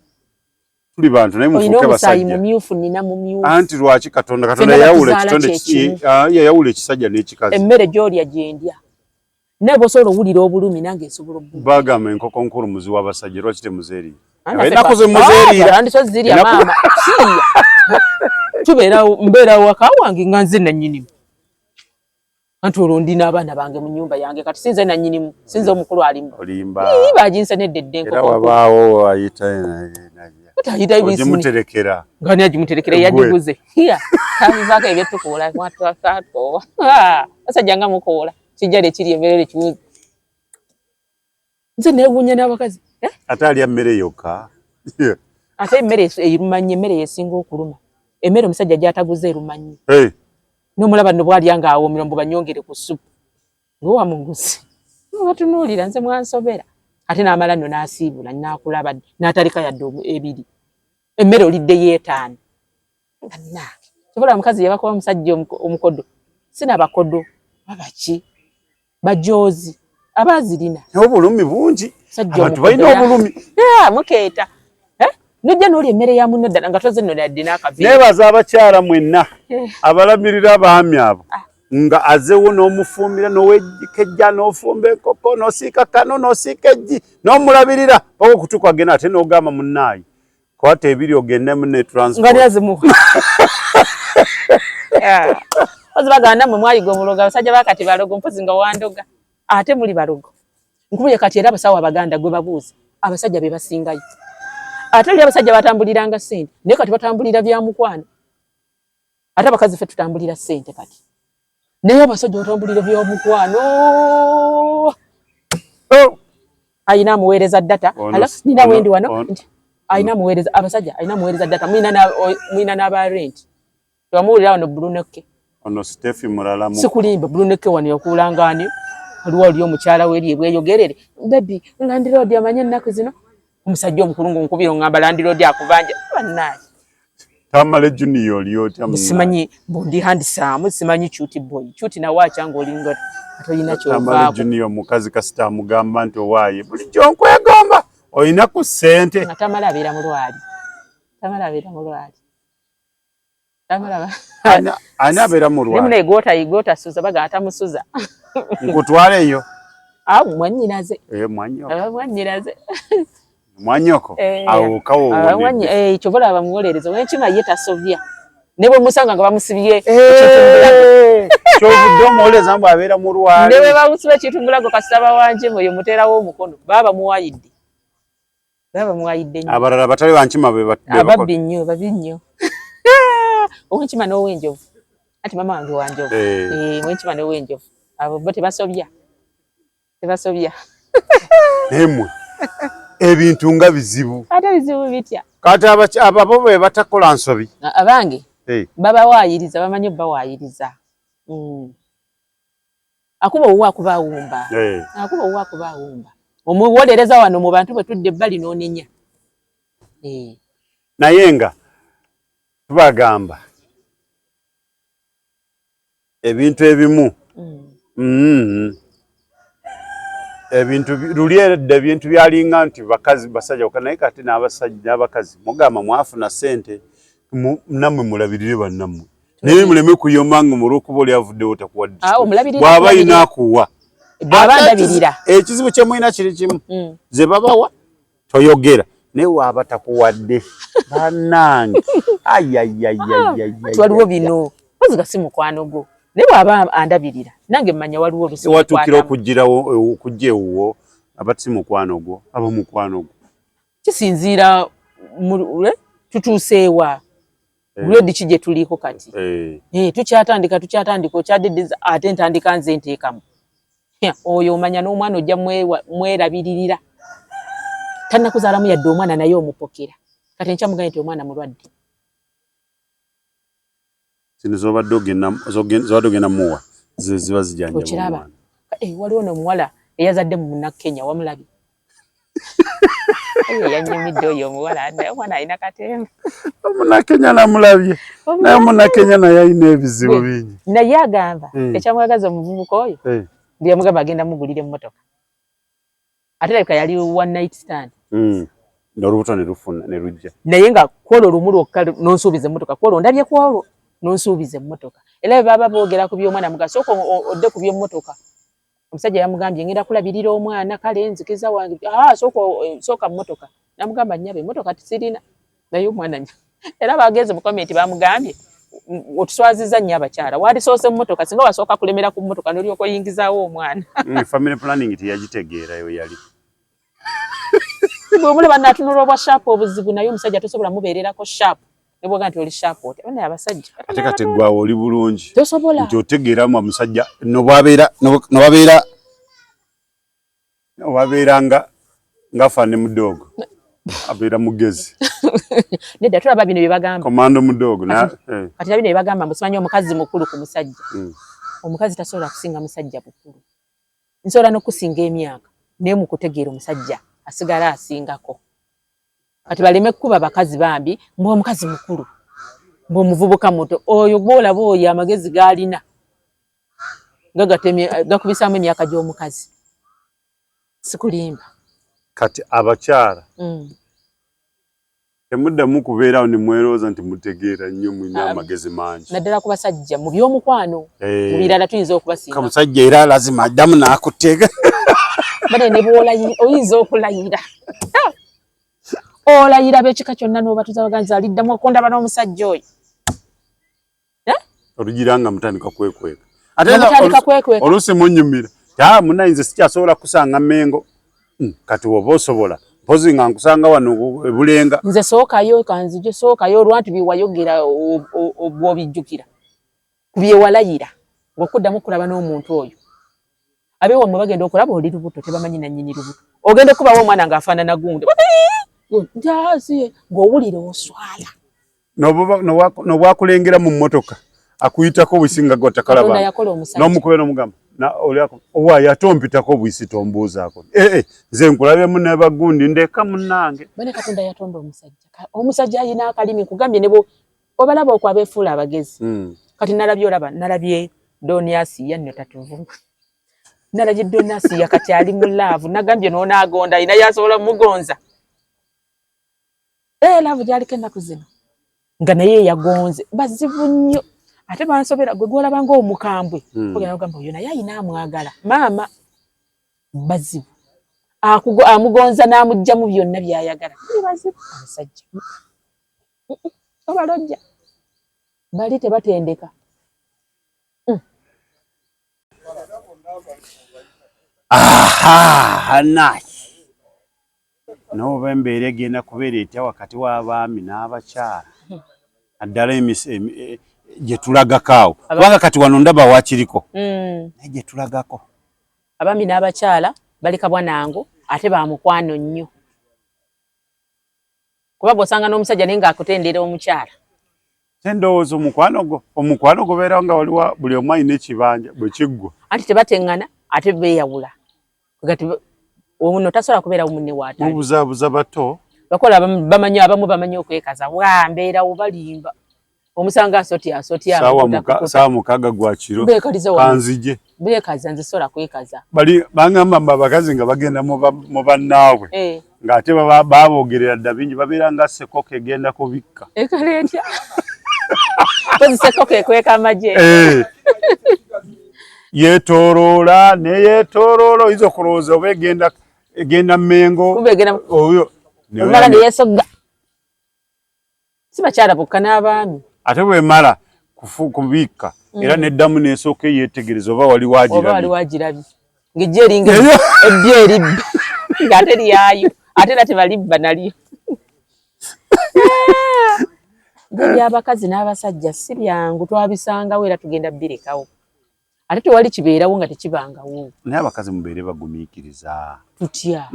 Tuli bantu, naye
Olina
mufuuke
omusaayi
basajja.
mumyufu, nina mumyufu.
Anti lwaki Katonda
Ffenna
yayawula
batuzaala
ekitonde
kyekimu.
yayawula ekisajja n'ekikazi.
Emmere gy'olya gyendya, naye bw'osobola owulira obulumi, nange nsobola obulumi.
Bagamba enkoko nkulu muziwa abasajja, lwaki temuzeeriira?
Anti
Ennaku ze muzeeriira.
Anti so zirya.
Ennaku-
Maama siya, tubeera mbeera waka wange nga nze nannyinimu, anti olwo ndi n'abaana bange mu nnyumba yange. Kati sinze nannyinimu, sinze omukulu alimu.
Olimba.
Baginsenedde edda.
Era
Enkoko
wabaawo ayita.
Ayita.
Ogimuterekera.
Nga ni agimuterekera?
Gwe.
Yagiguze hiya, kabivaako ebyetukoola. Mwatwakoowa basajja nga mukoola kijjale ekiri emmere ekiwuzi. Nze neewuunya n'abakazi, eh?
Ate alya mmere yokka.
Ate emmere eruma nnyo, emmere yesinga okuluma. Emmere omusajja gy'ataguze eruma nnyo.
Hey,
N'omulaba nno bw'alya ng'awoomera, mbu banyongere ku supu ng'owamuguzi batunuulira. Nze mwansobera. Ate n'amala nno n'asiibula n'akulaba n'ataleka yadde ebiri. Emmere oliddeyo etaano, bannange. Sobola omukazi yabakuba omusajja omukodo, sinabakodo babaki bajoozi abazirina.
Naye obulumi bungi.
Musajja
Abantu
omukodo
balina obulumi.
Yeah, mukeeta. Eh? Nojja n'olya emmere ya munno ddala nga toze nno yadde n'akaviiri.
Neebaza abakyala mwenna
Eh.
abalamirira abaami abo,
Ah.
nga azewo n'omufumbira, n'owekejja, n'ofumba enkoko, n'osiika kano, n'osiika eggi, n'omulabirira paka okutuuka agenda. Ate n'ogamba, "Munnaayi, kwata ebiri ogendemu ne
Nga
transport."
nyazimuwa ozi bagamba nammwe mwayiga omulogo. Abasajja bakati balogo, mpozi nga wandoga ate muli balogo. Nkubulye kati, era abasawo abaganda gwe babuuza, abasajja be basingayo. Ate oli abasajja batambuliranga ssente, naye kati batambulira bya mukwano. Ate abakazi ffe tutambulira ssente kati, naye abasajja batambulira bya mukwano.
Oh!
Ayina amuweereza data.
Ono
Nina wendi wano
ono-
ayina amuweereza, abasajja ayina amuweereza data. Mulina n'aba rent, tewamuwulira wano Bruneke?
Ono Stephen mulala mu
Sikulimba, Bruneke wano yakuulanga ani, waliwo oli omukyala weri ebweyogerere, "Baby, landlord amanye ennaku zino." Omusajja omukulu ng'onkubira oŋŋamba landlord akubanja, bannaaye.
Tamale Junior, oli otya munnaaye?
Simanyi mbu ndi handsome, simanyi cute boy, cute nawe akyanga olinga tolina
Tamale
kyovaako.
Junior, omukazi kasita amugamba nti, "Owaaye, bulijjo nkwegomba, olina ku ssente?"
Nga Tamala abeera mulwali, Tamala abeera mulwali. Tamala
Ani abeera mulwali?
Naye gwotasuza baga atamusuza.
Nkutwala eyo.
Ah, mwannyinaze.
Eh, mwannyoko.
Ah, mwannyinaze.
Mwannyoko.
Eh,
awo
ah,
kawo.
Eh, kyova olaba bamuwolereza wenkima, ye tasobya ne bwe musanga nga bamusibye.
Eh, kyovudde omuwolereza mbu abeera mulwali.
Ne bwe bamusiba ekintu mulago, kasita bawanje oyo muteerawo omukono, baba bamuwayidde, baba bamuwayidde nnyo.
Abalala batali bankima be
Ababbi nnyo, babi nnyo, owenkima n'owenjovu. Anti mama wange wanjovu.
Eh.
Eh, owenkima n'owenjovu abo bo tebasobya, tebasobya.
Naye mmwe ebintu nga bizibu.
Ate bizibu bitya?
Kati abo be batakola nsobi.
Abange
Eh,
babawaayiriza, bamanyi obbawaayiriza. Akuba owuwe akuba awumba. Akuba owuwe akuba awumba. Omuwolereza wano mu bantu bwe tudde ebbali n'onenya.
Naye nga tubagamba ebintu ebimu ebintu luli edda ebintu byalinga nti bakazi basajja bokka, naye kati n'abasajja n'abakazi mugamba mwafuna ssente, nammwe mulabirire bannammwe, naye muleme kuyomba nga olw'okuba oli avuddewo takuwadde.
Ah, omulabirira.
Bw'aba alina akuwa.
Bw'aba ndabirira.
Ekizibu kye mulina kiri kimu, ze babawa toyogera, naye waaba takuwadde, bannange,
ayayayayaya. Waliwo bino mpozi si mukwano gwo, naye bw'aba andabirira nange mmanya waliwo olusi.
Watuukira okugirawo, okujja ewuwo, aba si mukwano gwo, aba mukwano gwo.
Kisinziira tutuuseewa, grade ki gye tuliko kati. Tukyatandika okyadedeza, ate ntandika nze nteekamu oyo omanya n'omwana ojja mwerabiririra, tannakuzaalamu yadde omwana, naye omupokera. Kati enkya nti omwana mulwadde.
Zino zobadde ogenda muwa ziba zijanjaba.
Okiraba, waliwo n'omuwala eyazadde mu Munnakenya, wamulabye? Yanyumidde oyo omuwala, naye omwana alina katemba.
Omunnakenya namulabye, naye omunnakenya naye alina ebizibu bingi.
Naye agamba ekyamwagaza omuvubuka oyo, ndi yamugamba agenda mugulira emmotoka, ate labika yali one night stand.
N'olubuto ne lufuna ne lujja.
Naye nga kwolwo lumu lwokka n'onsuubiza emmotoka, kwolwo ndabye, kwolwo n'onsuubiza emmotoka. Era bwe baba boogera ku by'omwana, muga sooka odde ku by'emmotoka. Omusajja yamugambye, ngenda kulabirira omwana, kale nzikiza wange, sooka sooka mmotoka. Namugamba, nnyabo, emmotoka tisirina, naye omwana. Era bagenze mu comment bamugambye, otuswaziza nnyo abakyala, walisoose mmotoka, singa wasooka kulemera ku mmotoka n'olyoka oyingizaawo omwana.
Family planning teyagitegeera yo yali.
Bwemulaba natunula obwa sharp obuzibu, naye omusajja tosobola mubeererako sharp ne bwoga nti oli sharp oti naye abasajja.
Ate kati gwawe oli bulungi.
Tosobola.
Nti otegeeramu omusajja nobwabeera nobabeera obabeera nga ngafa ne mudogo abeera mugezi.
Nedda, tulaba bino bye bagamba.
Komando mudogo.
Kati bino bye bagamba mbu simanyi omukazi mukulu ku musajja. Omukazi tasobola kusinga musajja bukulu. Nsobola n'okusinga emyaka, naye mu kutegeera omusajja asigala asingako. Kati baleme kukuba bakazi bambi mbu omukazi mukulu, mbu omuvubuka muto. Oyo gwolaba oyo amagezi g'alina gagatemye, gakubisaamu emyaka gy'omukazi, sikulimba.
Kati abakyala, temuddamu kubeerawo ne mwerowooza nti mutegeera nnyo, mulina amagezi mangi.
Naddala ku basajja mu by'omukwano. Mu birala tuyinza okubasinga.
Kamusajja era lazima addamu n'akuteega.
Bane ne bw'olayira, oyinza okulayira, olayira b'ekika kyonna n'obatuza baganzi, aliddamu okundaba n'omusajja oyo.
Olugira nga mutandika kwekweka.
Ate mutandika kwekweka.
Oluusi munyumira ta munayinza sikyasobola kusanga Mengo. Kati woba osobola mpozi nga nkusanga wano ebulenga.
Nze sookayo kanzije, sookayo olwanti byewayogera bw'obijjukira ku byewalayira ng'okuddamu okulaba n'omuntu oyo, abeewammwe bagenda okulaba oli lubuto, tebamanyi nannyini lubuto, ogenda okubawo omwana ng'afaanana gundi nti ng'owulira oswala.
Nobwakulengera mu mmotoka akuyitako bwisi nga
Katonda
gwatakalaba
yakola omusajja.
N'omukubera omugamba owaaye ate ompitako bwisi tombuuzaako. Ee, nze nkulabyemu nebagundi, ndeka munnange.
Bane, Katonda yatonda omusajja. Omusajja alina akalimi, nkugambye, ne bwo obalaba okwo abeefuula abagezi. Kati nalabye, olaba nalabye Doniasi yanno tatuvuma, nalabye Donasi kati ali mu love, nagambye n'onaagonda alina yasobola mugonza. Love gyaliko ennaku zino nga naye yagonze bazibu nnyo, ate bansobera. Gwe gwolaba ng'omukambwe, ogenda ogamba oyo naye ayina amwagala, maama bazibu. Amugonza n'amugjamu byonna by'ayagala. Bali bazibu abasajja, obalojja bali tebatendeka.
Aha, hanayi n'oba embeera egenda kubeera etya wakati w'abaami n'abakyala, naddala gye tulagako awo, kubanga kati wano ndaba wakiriko, naye gye tulagako?
Abaami n'abakyala bali kabwanangu, ate bamukwano nnyo, kuba bw'osanga n'omusajja naye ng'akutendera omukyala.
Ndowooza omukwano gwo, omukwano gubeerawo nga waliwo buli omu alina ekibanja, bwe kiggwa.
Anti tebateŋŋana, ate beeyawula. Kati ono tasobola kubeerawo munne waatali.
Mubuzaabuza bato.
Bakola bamanyi, abamu bamanyi okwekaza, wa mbeerawo, balimba. Omusanga asotya asotya.
Saawa 6 gwa kiro. Kanzije.
Beekaza, nze sola kwekaza.
Bali bangamba mbu abakazi nga bagenda mu bannaabwe, ng'ate baboogerera dda bingi, babeera nga sekoko egenda kubikka.
Ekola etya? Kozi sekoko ekweka amagye.
Yeetooloola neyeetooloola, oyinza okulowooza oba egenda Mmengo.
Oyo omala neyesogga. Si bakyala bokka, n'abaami.
Ate bwemala kubikka, era neddamu nesooka eyeetegereza oba wali
wagirabye. Oba wali wagirabye, ng'ejja eringa ebbi eribba ng'ate lyayo, ate era tebalibba nalyo. Ebyabakazi n'abasajja si byangu, twabisangawo era tugenda birekawo, ate tewali kibeerawo nga tekibangawo.
Naye abakazi mubeere bagumiikiriza.
Tutya?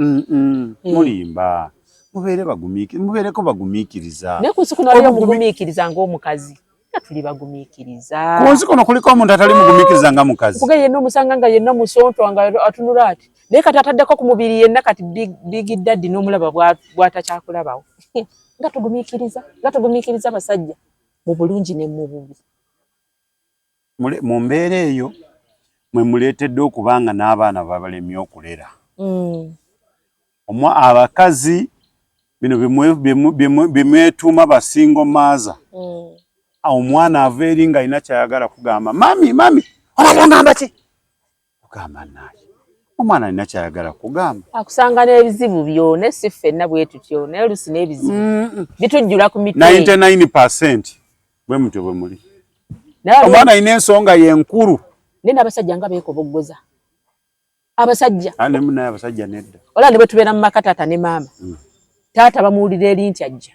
Mulimba. Mubeere bagumiikiriza, mubeereko bagumiikiriza.
Naye ku nsi kuno waliwo omugumiikiriza ng'omukazi? Nga tuli bagumiikiriza.
Ku nsi kuno kuliko omuntu atali mugumiikiriza nga mukazi?
Kuga yenna omusanga nga yenna musonto, nga atunula ati, naye kati ataddeko ku mubiri yenna, kati big daddy n'omulaba bw'atakyakulabawo. Nga tugumiikiriza, nga tugumiikiriza abasajja mu bulungi ne mu bubi.
Mu mbeera eyo mwe muleetedde okuba nga n'abaana babalemye okulera. Abakazi bino bye mwetuuma ba single mother, omwana ava eri ng'alina kyayagala kugamba mummy, mummy obadde ongamba ki? Kugamba naye omwana alina kyayagala kugamba.
Akusanga n'ebizibu byo, ne si ffenna bwe tutyo, naye oluusi n'ebizibu bitujjula ku mitwe.
99% bwe mutyo bwe muli. Omwana alina ensonga yenkulu.
Naye n'abasajja nga beekoboggoza abasajja.
Naye abasajja nedda.
Olaba ne bwe tubeera mu maka, taata ne maama, taata bamuwulira eri nti ajja,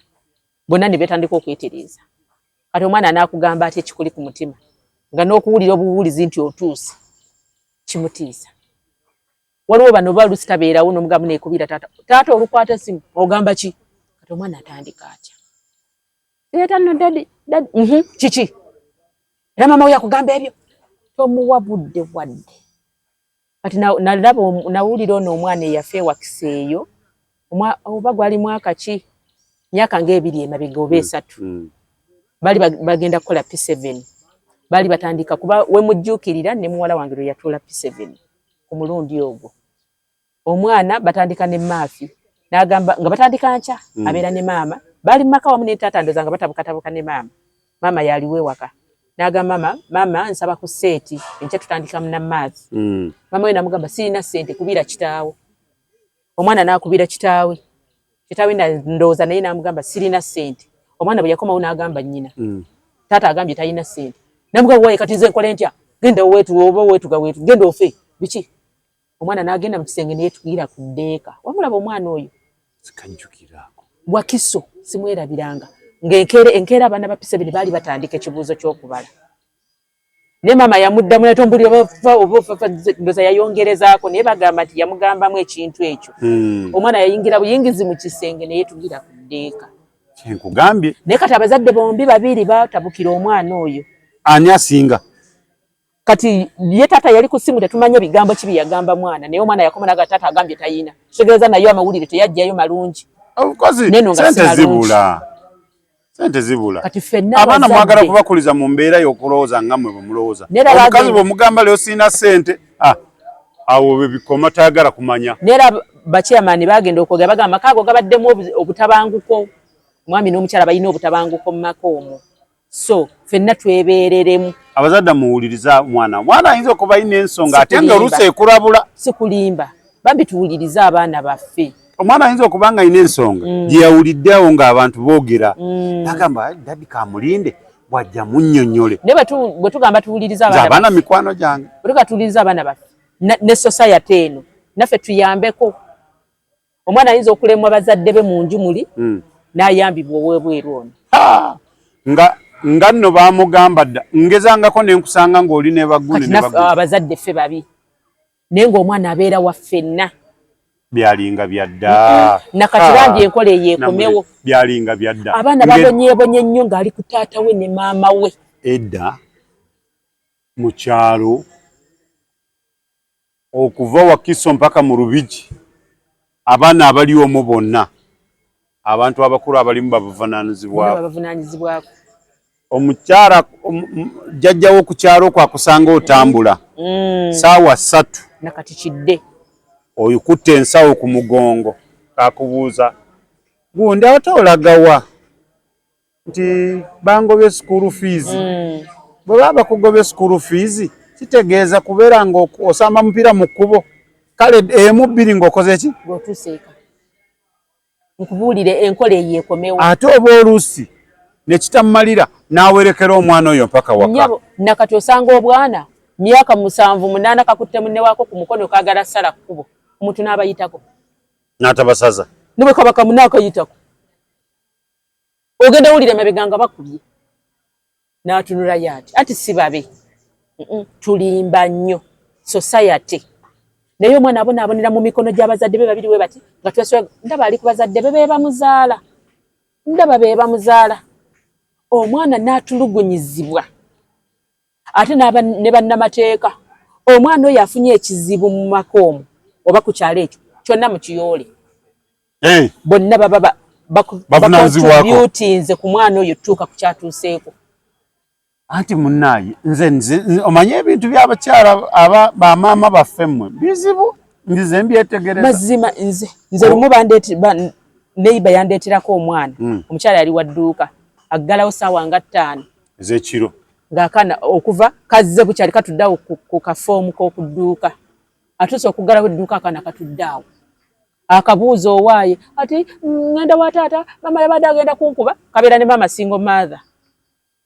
bonna ne beetandika okwetereeza. Kati omwana anaakugamba atya ekikuli ku mutima, nga n'okuwulira obuwulizi nti otuuse kimutiisa? Waliwo bano ba oluusi tabeerawo, n'omugamba neekubira taata, taata olukwata essimu ogamba ki? Kati omwana atandika atya? Leeta nno daddy, daddy, kiki? Era maama we yakugamba ebyo, tomuwa budde wadde. Kati nalaba nawulira ono omwana eyafa ewakisa eyo, oba gwali mwaka ki, myaka ng'ebiri emabega oba 3. Baali bagenda kukola P7, baali batandika kuba wemujjuukirira ne muwala wange lwe yatuula P7 ku mulundi ogwo. Omwana batandika ne maths, n'agamba nga batandika nkya, abeera ne maama, baali mu maka wamu ne taata, ndowooza nga batabukatabuka ne maama, maama yaliwo ewaka. N'agamba maama, maama nsaba ku set, enkya tutandika na maths. Maama we namugamba, sirina ssente, kubira kitaawo. Omwana n'akubira kitaawe, kitaawe ndowooza naye n'amugamba, sirina ssente. Omwana bwe yakomawo n'agamba nnyina, taata agambye talina ssente. Namugamba, waye kati nze nkole ntya? Genda wetu, oba wetuga wetu, genda ofe biki. Omwana n'agenda mu kisenge neyetugira ku ddeeka. Wamulaba omwana oyo?
Sikajjukiraako.
Wakiso simwerabiranga, ng'enkeera enkeera abaana ba P7 baali batandika ekibuuzo ky'okubala, naye maama yamuddamu, naye tombulira oba ndowooza yayongerezaako, naye bagamba nti yamugambamu ekintu ekyo. Omwana yayingira buyingizi mu kisenge neyetugira ku ddeeka.
Kyenkugambye.
Naye kati abazadde bombi babiri batabukira omwana oyo.
Ani asinga?
Kati ye taata yali ku ssimu, tetumanya bigambo kibi yagamba mwana, naye omwana yakoma naga taata agambye tayina, kitegeeza naye amawulire teyajjayo malungi.
Of course.
Neno nga si
sente
malungi.
Zibula, sente zibula.
Kati ffenna
abaana mwagala
abazadde
kubakuliza mu mbeera y'okulowooza nga mmwe bwe mulowooza.
Nera
omukazi
bagenda
bw'omugamba leero sirina sente, ah, awo bwe bikoma, tayagala kumanya.
Neera bachairman bagenda okwogera, bagamba amaka ago gabaddemu obutabanguko, omwami n'omukyala balina obutabanguko mu maka omwo, so ffenna twebeereremu.
Abazadde muwuliriza omwana, omwana ayinza okuba alina ensonga ate nga
Sikulimba.
oluusi ekulabula.
Sikulimba, bambi tuwulirize abaana baffe.
Omwana ayinza okuba nga alina ensonga gye yawuliddeawo ng'abantu boogera, nagamba, "Ai, daddy kamulinde bw'ajja munnyonnyole."
Naye bwe tugamba tuwulirize
nze
abaana
abaana
baffe,
mikwano gyange.
Bwe tugamba tuwulirize abaana baffe ne society eno naffe tuyambeko. Omwana ayinza okulemwa bazadde be mu nju muli, n'ayambibwa ow'ebweru ono.
Ha! Nga nno baamugamba dda, ngezangako ne nkusanga ng'oli ne baggune
kati
ne
naffe
baggune.
Abazadde ffe babi, naye ng'omwana abeera wa ffenna.
Byalinga byadda.
Nakati bambi enkola eyo ekomewo.
Byalinga byadda.
Abaana babonyeebonye nnyo ng'ali ku taata we ne maama we.
Edda mu kyalo, okuva Wakiso mpaka mu Lubigi, abaana abali omwo bonna. Abantu abakulu abalimu babuvunaanyizibwako.
Babuvunaanyizibwako.
Omukyala jjajjawo ku kyalo kwakusanga otambula 3:00
nakati kidde
oyikutte ensawo ku mugongo, kakubuuza gundi ate olagawa nti bangobye school fees. Bwe baba bakugobye school fees kitegeeza kubeera nga osamba mupiira mu kkubo, kale 1 2 ng'okoze ki?
Ng'otuuseeka. Nkubuulire enkola eyo ekomewo.
Ate oba oluusi ne kitamumalira n'awerekera omwana oyo mpaka waka.
Nnyabo, nakati osanga obwana myaka 7 8 kakutte munne waako ku mukono kaagala ssala kkubo, omuntu n'abayitako.
N'atabasaza.
Ne bwe kaba kamu n'akayitako. Ogenda owulira emabega nga bakubye. N'atunulayo ati, anti si babe. Tulimba nnyo society. Naye omwana abonaabonera mu mikono gy'abazadde be babiri we bati, nga twesooya, ndaba ali ku bazadde be be bamuzaala. Ndaba be bamuzaala. Omwana n'atulugunyizibwa. Ate ne bannamateeka. Omwana oyo afunye ekizibu mu maka omwo oba ku kyalo ekyo, kyonna mu kiyoole. Bonna baba bacontributinze ku mwana oyo tuuka ku kyatuuseeko.
Anti munnaaye, nze omanye ebintu by'abakyala aba bamaama baffe mmwe bizibu, nzize mbyetegereza.
Mazima nze lumu neighbor yandeeterako omwana. Omukyala yali wa dduuka, aggalawo ssaawa nga 5
ez'ekiro.
Ng'akaana okuva kazze bukyali katudde awo ku kafoomu k'oku dduuka. Atuuse okuggalawo edduuka akaana katudde awo. Akabuuza owaaye ati ŋŋenda wa taata, maama yabadde agenda kunkuba, kabeera ne maama single mother.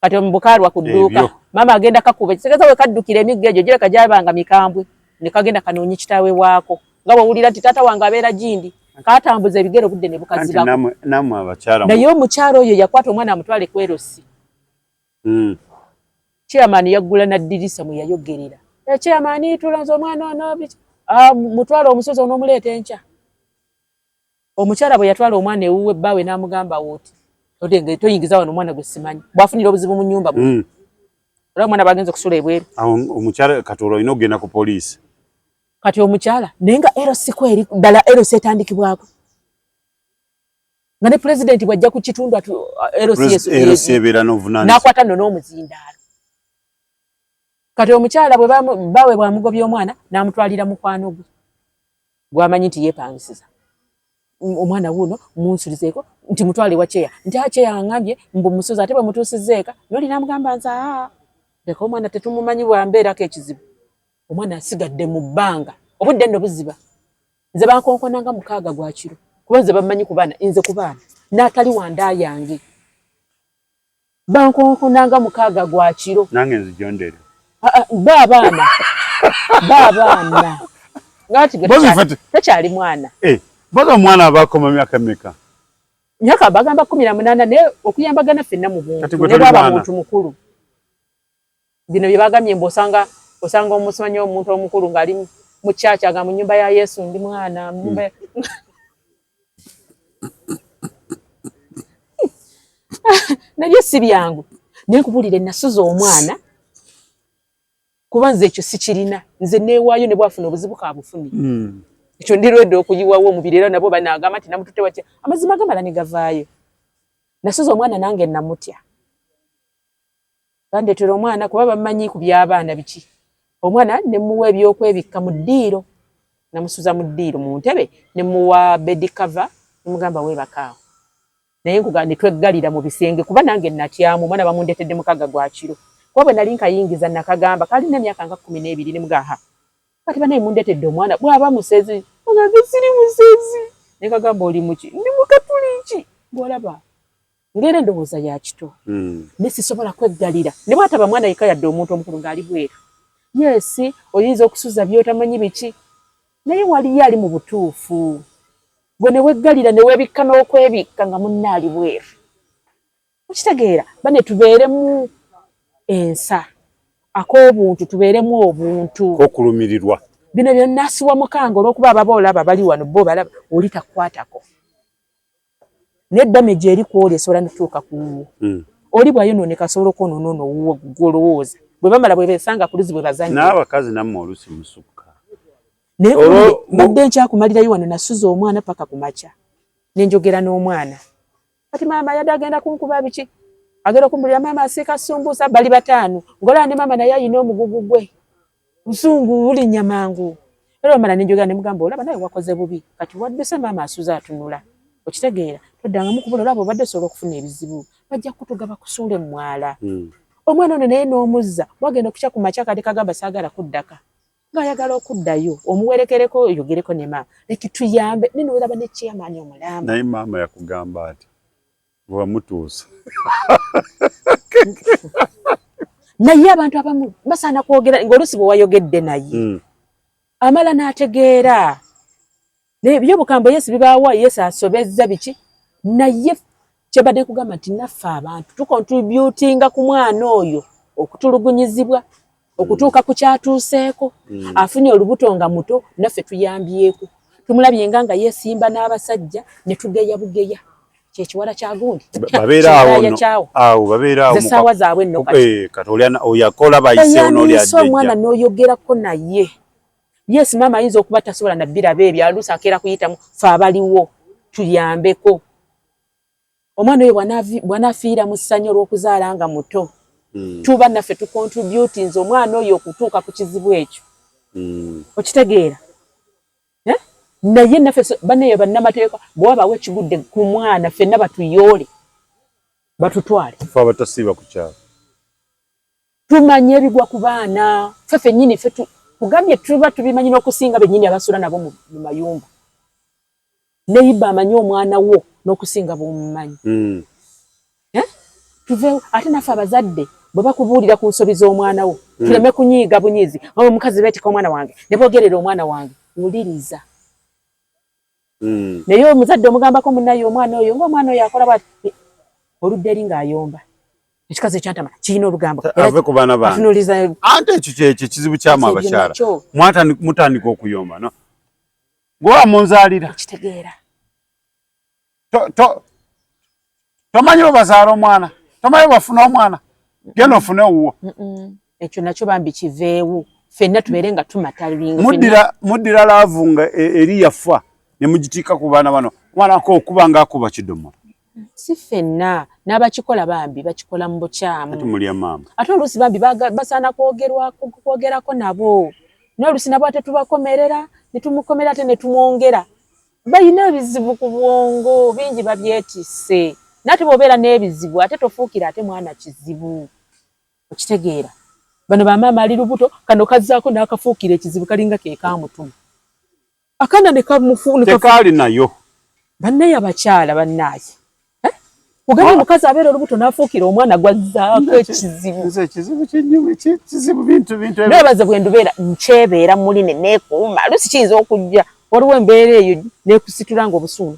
Kati omubukaalwa ku dduuka, maama agenda kakuba, ekitegeeza we kaddukira emiggo egyo gireka gyabanga mikambwe, ne kagenda kanoonye kitaawe waako. Nga bw'owulira nti taata wange abeera gindi, katambuza ebigere obudde ne bukazibako.
Nammwe abakyala
Naye omukyala oyo yakwata omwana amutwale ku LC. Chairman yaggula na ddirisa mwe yayogerera. Chairman tulanze omwana ono biki? Mutwale omusozi onoomuleeta enkya. Omukyala bwe yatwala omwana ewuwe bbaawe n'amugamba oti, toyingiza wano omwana gwe simanyi. Bw'afunira obuzibu mu nnyumba mwe. Olaba omwana bw'agenze okusula ebweru.
Awo omukyala kati olwo olina okugenda ku poliisi.
Kati omukyala naye nga LC kweri ddala LC etandikibwako. Nga ne pulezidenti bw'ajja ku kitundu LC
LC ebeera n'obuvunaanyizibwa.
N'akwata nno n'omuzindaalo. Kati omukyala bwe bbaawe bw'amugobya omwana n'amutwalira mukwano gwe gw'amanyi nti yeepangisiza. Omwana wuuno munsulizeeko nti mutwale wa Cheya. Nti Cheya angambye mbu musuze ate bwe mutuusizza eka n'oli n'amugamba nti leka omwana tetumumanyi bw'ambeerako ekizibu. Omwana asigadde mu bbanga. Obudde nno buziba. Nze bankonkonanga 6 gwa kiro. Kuba nze bammanyi ku baana, nze ku baana. N'atali wa nda yange. Bankonkonanga 6 gwa kiro.
Nange nzijondere.
Ba abaana. Ba abaana. Ngati gwe tokyali mwana.
Boza omwana aba akoma myaka mmeka?
Myaka bagamba 18 naye okuyambagana ffenna mu buntu. Ne bw'aba muntu mukulu. Bino bye bagambye mbu osanga omusimanyi omuntu omukulu ng'ali mu church aga mu nnyumba ya Yesu ndi mwana, mu nnyumba ya Nabyo si byangu. Naye nkubuulire nasuza omwana kuba nze ekyo sikirina. Nze neewaayo ne bw'afuna obuzibu kaabufune. Ekyo ndi ready okuyiwawo omubiri era nabo banaagamba nti namututte watya. Amazima gamala ne gavaayo. Nasuza omwana nange namutya. Bandeetera omwana kuba bamanyi ku by'abaana biki. Omwana ne mmuwa ebyokwebikka mu ddiiro. Namusuza mu ddiiro mu ntebe ne mmuwa bed cover ne mugamba weebake awo. Naye nkugamba ne tweggalira mu bisenge kuba nange natyamu omwana bamundeetedde 6 gwa kiro. Kuba bwe nali nkayingiza nakagamba kaalina emyaka nga 12 ne mugamba ha kati bannaye mundeetedde omwana bw'aba musezi. Nze siri musezi. Ne kagamba oli muki? Ndi mukatuliki. Bw'olaba ng'era endowooza ya kito. Ne sisobola kweggalira. Ne bw'ataba mwana yekka yadde omuntu omukulu ng'ali bweru. Yes, oyinza okusuza by'otamanyi biki. Naye waliyo ali mu butuufu. Gwe ne weggalira ne weebikka n'okwebikka nga munno ali bweru. Okitegeera bane tubeeremu ensa ak'obuntu tubeeremu obuntu.
K'okulumirirwa.
Bino byonna asiwa mukanga olw'okuba ababa olaba bali wano bo balaba oli takukwatako. Naye damage eri ku oli esobola n'okutuuka ku wuwo. Oli bw'ayonooneka asobola okwonoona ono owuwo gw'olowooza. Bwe bamala bwe beesanga ku luzzi bwe bazannya.
N'abakazi nammwe oluusi musukka.
Naye mbadde nkyakumalirayo wano nasuza omwana paka ku makya. Ne njogera n'omwana. Kati maama yadde agenda kunkuba biki, agenda okumbulira maama asiika sumbuusa bali bataano, ng'olaba ne maama naye ayina omugugu gwe, busungu bulinnya mangu. Era omala nenjogera ne mugamba, olaba nawe wakoze bubi, kati wadduse maama asuze atunula, okitegeera, toddangamu kubula, olaba obadde osobola okufuna ebizibu, bajja kukutuga bakusuule mu mwala. Omwana ono naye n'omuzza, wagenda okukya ku makya kati kagamba saagala kuddaka, ng'ayagala okuddayo, omuwerekereko oyogereko ne maama, leki tuyambe, nene olaba ne chairman omulamba.
Naye maama yakugamba ati bwewamutuusa.
Naye abantu abamu basaana kwogera, ng'oluusi bwe wayogedde naye amala n'ategeera. Naye by'obukambwe Yesu bibaawa, Yesu asobezza biki, naye kyebadde nkugamba nti naffe abantu tukontributinga ku mwana oyo okutulugunyizibwa, okutuuka ku kyatuuseeko. Afunye olubuto nga muto, naffe tuyambyeko, tumulabye nga yeesimba n'abasajja ne tugeya bugeya, kyekiwala kya gundi.
Babeera awo no, awo babeera awo
zessaawa zaabwe nno kati.
Kati oli oyo akola bayiseewo n'oli
Oyambisa omwana n'oyogerako naye. Yes, maama ayinza okuba tasobola na biraba ebyo, aluusi akeera kuyitamu, ffe abaliwo tuyambeko. Omwana oyo bw'anaafiira mu ssanyu olw'okuzaala nga muto, tuba naffe tucontributinze omwana oyo okutuuka ku kizibu ekyo. Okitegeera? Naye naffe banneeyo bannamateeka, bwe wabaawo ekigudde ku mwana, ffenna batuyoole batutwale.
Ffe abatasiiba ku kyalo.
Tumanye ebigwa ku baana, ffe ffennyini ffe kugambye tuba tubimanyi n'okusinga bennyini abasula nabo mu mayumba. Neyiba amanyi omwana wo n'okusinga bw'omumanyi. Tuveewo, ate naffe abazadde bwe bakubuulira ku nsobi z'omwana wo, tuleme kunyiiga bunyiizi. Omukazi beetika omwana wange, ne boogerera omwana wange, wuliriza. Naye omuzadde omugambako munnaye omwana oyo, ng'omwana oyo akola bw'ati, oludda eri ng'ayomba. Ekikazi ekyantama kirina olugambo.
Ave ku baana bange.
Atunuuliza.
Ante ekyo kyekyo ekizibu kyamu abakyala. Mutandika okuyomba, no? Gwe wamunzaalira.
Okitegeera.
Tomanyi bwe bazaala omwana, tomanyi bwe bafuna omwana, genda ofune owuwo.
Ekyo nakyo bambi kiveewo, ffenna tubeere nga tumatalinga.
Muddira laavu nga eri yafa ne mugitiika ku baana bano, omwana ako okuba ng'akuba kidomola.
Si ffenna, n'abakikola bambi bakikola mu bukyamu.
Ate mulya maama.
Ate oluusi bambi basaana kwogerako nabo. Naye oluusi nabo ate tubakomerera, ne tumukomera ate ne tumwongera. Balina ebizibu ku bwongo, bingi babyetisse. Naye ate bw'obeera n'ebizibu ate tofuukira ate mwana kizibu. Okitegeera? Bano bamaama ali lubuto, kano kazzaako n'akafuukira ekizibu kalinga ke kaamutuma. Akaana ne kamufu,
Tekaali nayo.
Bannaye abakyala bannaye. Kugambye omukazi abeera olubuto n'afuukira omwana gw'azzaako ekizibu.
Nze ekizibu kyennyumi, kizibu bintu bintu.
Naye baze bwe ndubeera nkyebeera muli ne neekuuma, oluusi kiyinza okujja, waliwo embeera eyo neekusitula ng'obusungu.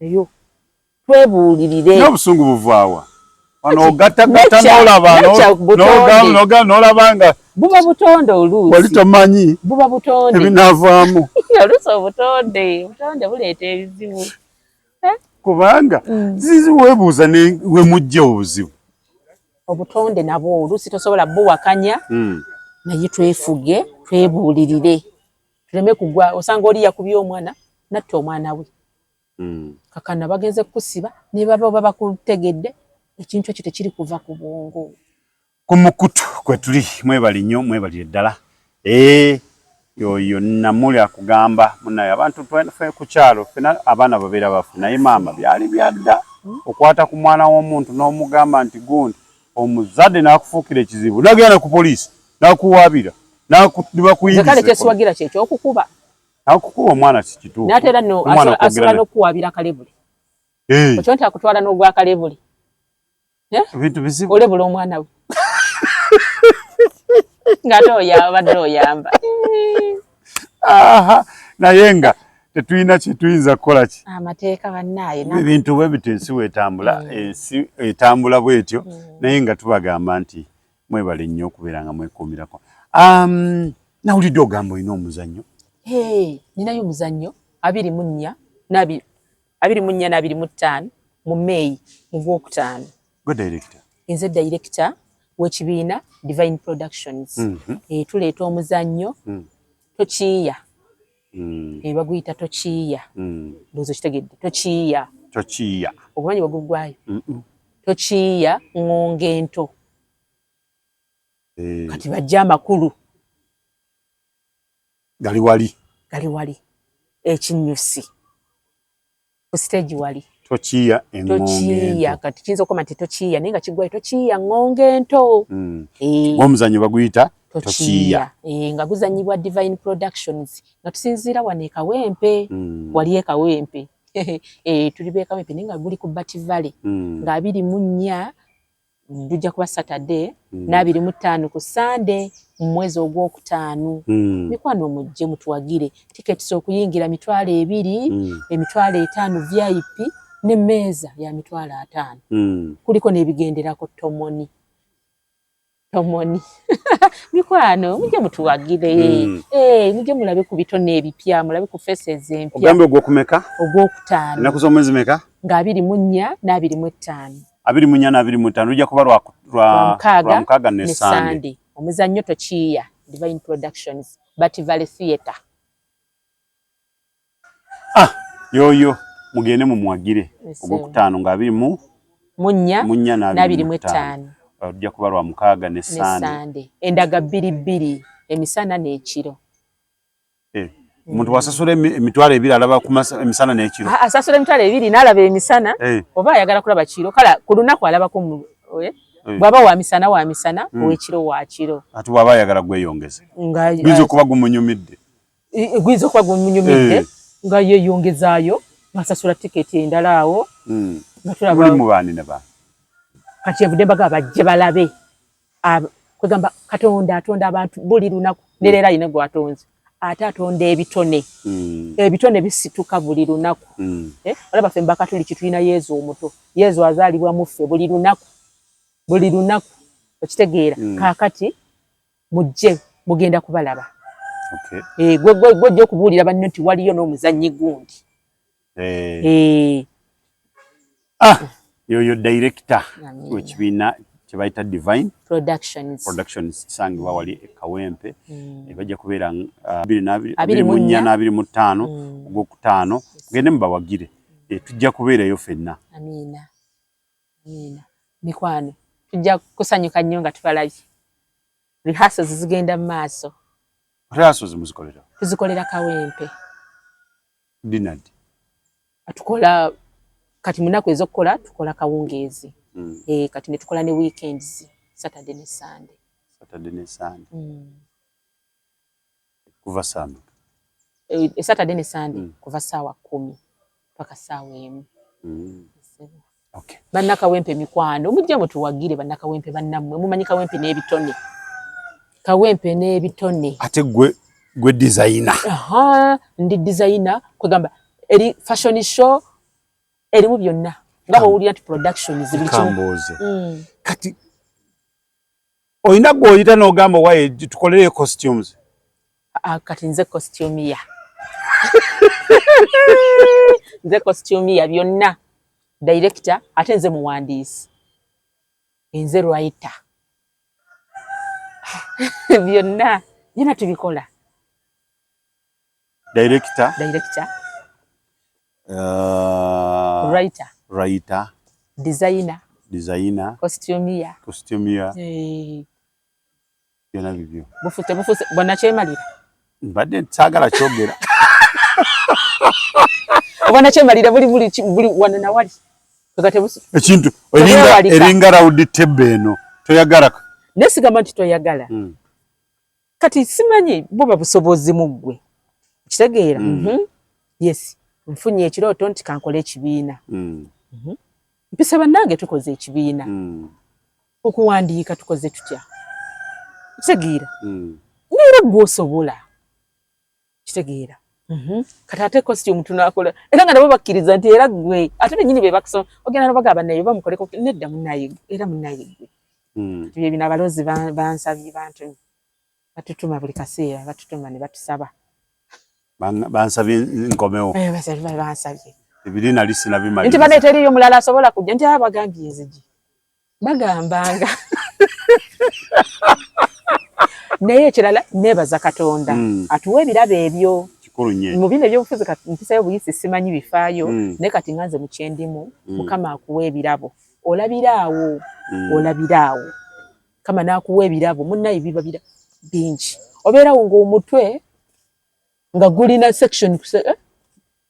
Eyo twebuulirire.
N'obusungu buvaawa? Wano ogattagatta n'olaba, n'olaba nga
buba butonde oluusi.
Wali tomanyi.
Buba butonde.
Ebinaavaamu.
Oluusi obutonde, obutonde buleeta ebizibu.
Kubanga zizi weebuuza ne we mujja obuzibu.
Obutonde nabwo oluusi tosobola buwakanya, naye twefuge, twebuulirire. Tuleme kugwa, osanga oli yakubye omwana, n'atta omwana we. Kakana bagenze kukusiba, ne baba oba bakutegedde, ekintu ekyo tekiri kuva ku bwongo.
Ku mukutu kwe tuli, mwebale nnyo, mwebalire ddala. Yoyo Namuli akugamba munnaye abantu ffe ku kyalo ffena abaana babeera bafu, naye maama byali byadda. Okwata ku mwana w'omuntu n'omugamba nti gundi omuzadde n'akufuukira ekizibu, n'agenda ku poliisi n'akuwaabira,
ne bakuyingiza. Nze kale kyesiwagira kye ky'okukuba.
Akukuba omwana si kituufu.
N'ate era nno asobola n'okukuwaabira kalebule. Ekyo nti akutwala n'ogwa kalebule.
Ebintu bizibu.
Olebula omwana we. Ng'ate obadde oyamba.
Aha, naye nga tetulina kye tuyinza kukola ki?
Amateeka bannaaye.
Ebintu bwe bityo ensi bw'etambula, ensi etambula bw'etyo, naye nga tubagamba nti mwebale nnyo okubeera nga mwekuumirako. Nawulidde ogamba olina omuzannyo.
Ninayo omuzannyo 24 24 na 25 mu May, mu gwokutaano.
Gwe director?
Nze director w'ekibiina Divine Productions. Tuleeta omuzannyo Tokiiya. Baguyita Tokiiya. Ndowooza okitegedde, Tokiiya.
Tokiyiya.
Ogumanyi bwe guggwayo? Tokiyiya ŋŋonga ento. Kati bajja amakulu
gali wali,
gali wali ekinyusi ku stage wali.
Tokiyiya eŋŋonga.
Tokiyiya, kati kiyinza okukoma nti tokiyiya, naye nga kiggwayo tokiyiya ŋŋonga ento.
Omuzannyo baguyita Tokiyiya.
Nga guzannyibwa Divine Productions, nga tusinziira wano e Kawempe. Wali e Kawempe, tuli b'e Kawempe, naye nga guli ku Bat Valley. Nga 24 lujja kuba Saturday, n'25 ku Sunday mu mwezi ogwokutaano. Mikwano, mujje mutuwagire. Tickets okuyingira 20,000, 50,000 VIP, n'emmeeza ya 50,000. Kuliko n'ebigenderako, tomoni tomoni. Mikwano, mujje mutuwagire. Mujje mulabe ku bitone ebipya, mulabe ku faces empya.
Ogambe ogwokumeka?
Ogwokutaano.
Ennaku z'omwezi meka?
Nga 24 n'25.
24 n'25, lujja kuba lwa
Lwa mukaaga.
Mukaaga ne
ne
Sande.
Sande. Omuzannyo Tokiiya, Divine Productions, Bat Valley Theatre.
Ah, yoyo mugende mumuwagire.
Yes,
ogwokutaano nga abiri mu
mu nnya
mu nnya
n'abiri
n'abiri
mu
mu ttaano.
ttaano.
Lujja kuba lwa mukaaga ne
ne
Sande.
Sande, endaga bbiri bbiri, emisana n'ekiro.
Omuntu wasasula 20,000 alaba ku emisana n'ekiro?
Ah, asasula 20,000 n'alaba emisana, oba ayagala kulaba kiro, kala ku lunaku alabako bw'aba wa misana, wa misana, ow'ekiro wa kiro.
Ate bw'aba ayagala gweyongeze,
nga
guyinza okuba gumunyumidde.
Guyinza okuba gumunyumidde, nga yeeyongezaayo ng'asasula tiketi endala awo. Nga tulaba.
Muli mu baani ne baani?
Kati evudde mbaga bajje balabe. Kwegamba Katonda atonda abantu buli lunaku, ne leero alina gwatonze, ate atonda ebitone. Ebitone bisituka buli lunaku. Olaba ffe Mbakatuliki tulina Yezu omuto, Yezu azaalibwa mu ffe buli lunaku, buli lunaku, okitegeera? Kaakati mujje, mugenda kubalaba. Gwe ojja okubuulira banno nti waliyo n'omuzannyi gundi.
Ah, yoyo director
Amiina.
w'ekibiina kye bayita Divine
Productions.
Productions, kisangibwa wali e Kawempe. Bajja kubeera abiri n'abiri-
Abiri
abiri mu
mu
nnya
nnya.
n'25 ogwokutaano. Mugende mubawagire. Tujja kubeerayo ffenna.
Amiina, amiina. Mikwano, tujja kusanyuka nnyo nga tubalabye. Rehearsals zigenda mu maaso.
Rehearsals muzikolera?
Tuzikolera Kawempe.
Dinad?
Tukola kati munaku ez'okukola, tukola kawungeezi. Kati ne tukola ne weekends, Saturday ne Sunday.
Saturday ne Sunday. Kuva saa mmeka?
Saturday ne Sunday kuva 10:00 paka 1:00. Bannakawempe mikwano, mujje mutuwagire. Bannakawempe bannammwe, mumanyi Kawempe n'ebitone, Kawempe n'ebitone.
Ate gwe designer?
Aha, ndi designer, kwegamba eri fashion show, erimu byonna nga bwowulira nti productions, buli kimu.
Kambuuze. Kati olina gw'oyita n'ogamba, waye tukolereyo costumes?
Ah, kati nze costumier, nze costumier byonna, director, ate nze muwandiisi, nze writer, byonna byonna tubikola.
Director?
Director. Writer.
Writer.
Designer.
Designer.
Costumier.
Costumier. Byonna bibyo.
Bufuse bufuse bwanakyemalira.
Mbadde saagala kyogera.
Obwanakyemalira buli wano nawali.
Ekintu eringa round table eno, toyagala.
Naye sigamba nti toyagala. Kati simanyi buba busobozi mu ggwe, kitegeera? Yes, nfunye ekirooto nti kankole ekibiina. Mpisa bannange, tukoze ekibiina. Okuwandiika tukoze tutya, kitegeera? Neera gwe osobola, kitegeera? Kati ate costume tunakola, era nga nabo bakkiriza nti era gwe, ate bennyini be bakusoma, ogenda nobagamba naye bamukoleko, nedda munaye, era munaye gwe. Ebyo bino abaloozi bansabye, bantu batutuma buli kaseera, batutuma ne batusaba.
Bansabye nkomewo.
Bansabye.
Ebiri nali sinabimaliriza.
Nti bane teriyo mulala asobola kujja, nti aba bagambye nzigi, bagambanga. Naye ekirala, neebaza Katonda atuwa ebirabo ebyo.
Kikulu nnyo.
Mu bino ebyobufuzi kati mpisayo buyisi simanyi bifaayo mm. Naye kati nga nze mu kyendimu mm. Mukama akuwa ebirabo olabira awo mm. Olabira awo Mukama n'akuwa ebirabo munnaye biba bira bingi obeerawo ng'omutwe nga gulina section eh?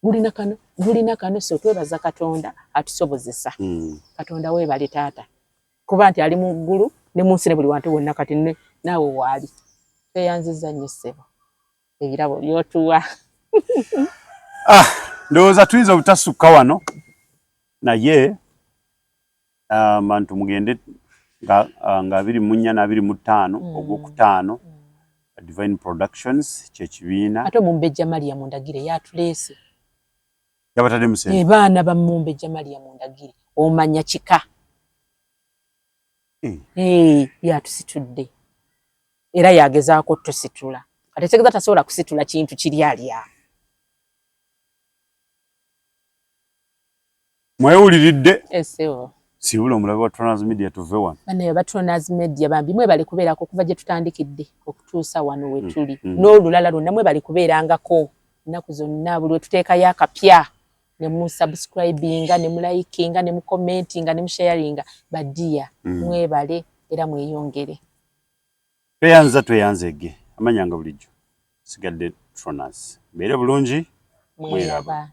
Gulina kano gulina kano so twebaza Katonda atusobozesa mm. Katonda weebale taata kuba nti ali mu ggulu ne mu nsi ne buli wantu wonna kati naawe waali tweyanzizza nnyo ssebo ebirabo byotuwa.
Ah, ndowooza tuyinza obutasukka wano naye abantu um, mugende nga uh, 24 na 25 mm. Ogwokutaano mm. Divine Productions kyekibiina
ate omumbejja Maria Mundagire yatuleese
yabatadde musente
baana ba mumbejja Maria Mundagire omanya kika eh. Eh, yatusitudde era yagezaako tusitula kati ekitegeza tasobola kusitula kintu kiri alya.
Mwewuliridde siibula omulabe wa Trans Media tuve wano.
Banaye ba Trans Media bambi mwebale kubeerako okuva gye tutandikidde okutuusa wano we tuli mm, mm. N'olulala lwonna mwebale kubeerangako ennaku zonna buli we tuteekayo akapya ne musubscribinga ne mulikinga ne mucommentinga ne musharinga badiya mm. Mwebale era mweyongere.
Tweyanza tweyanzeege amanya nga bulijjo sigadde Tronas mbeere bulungi mweraba.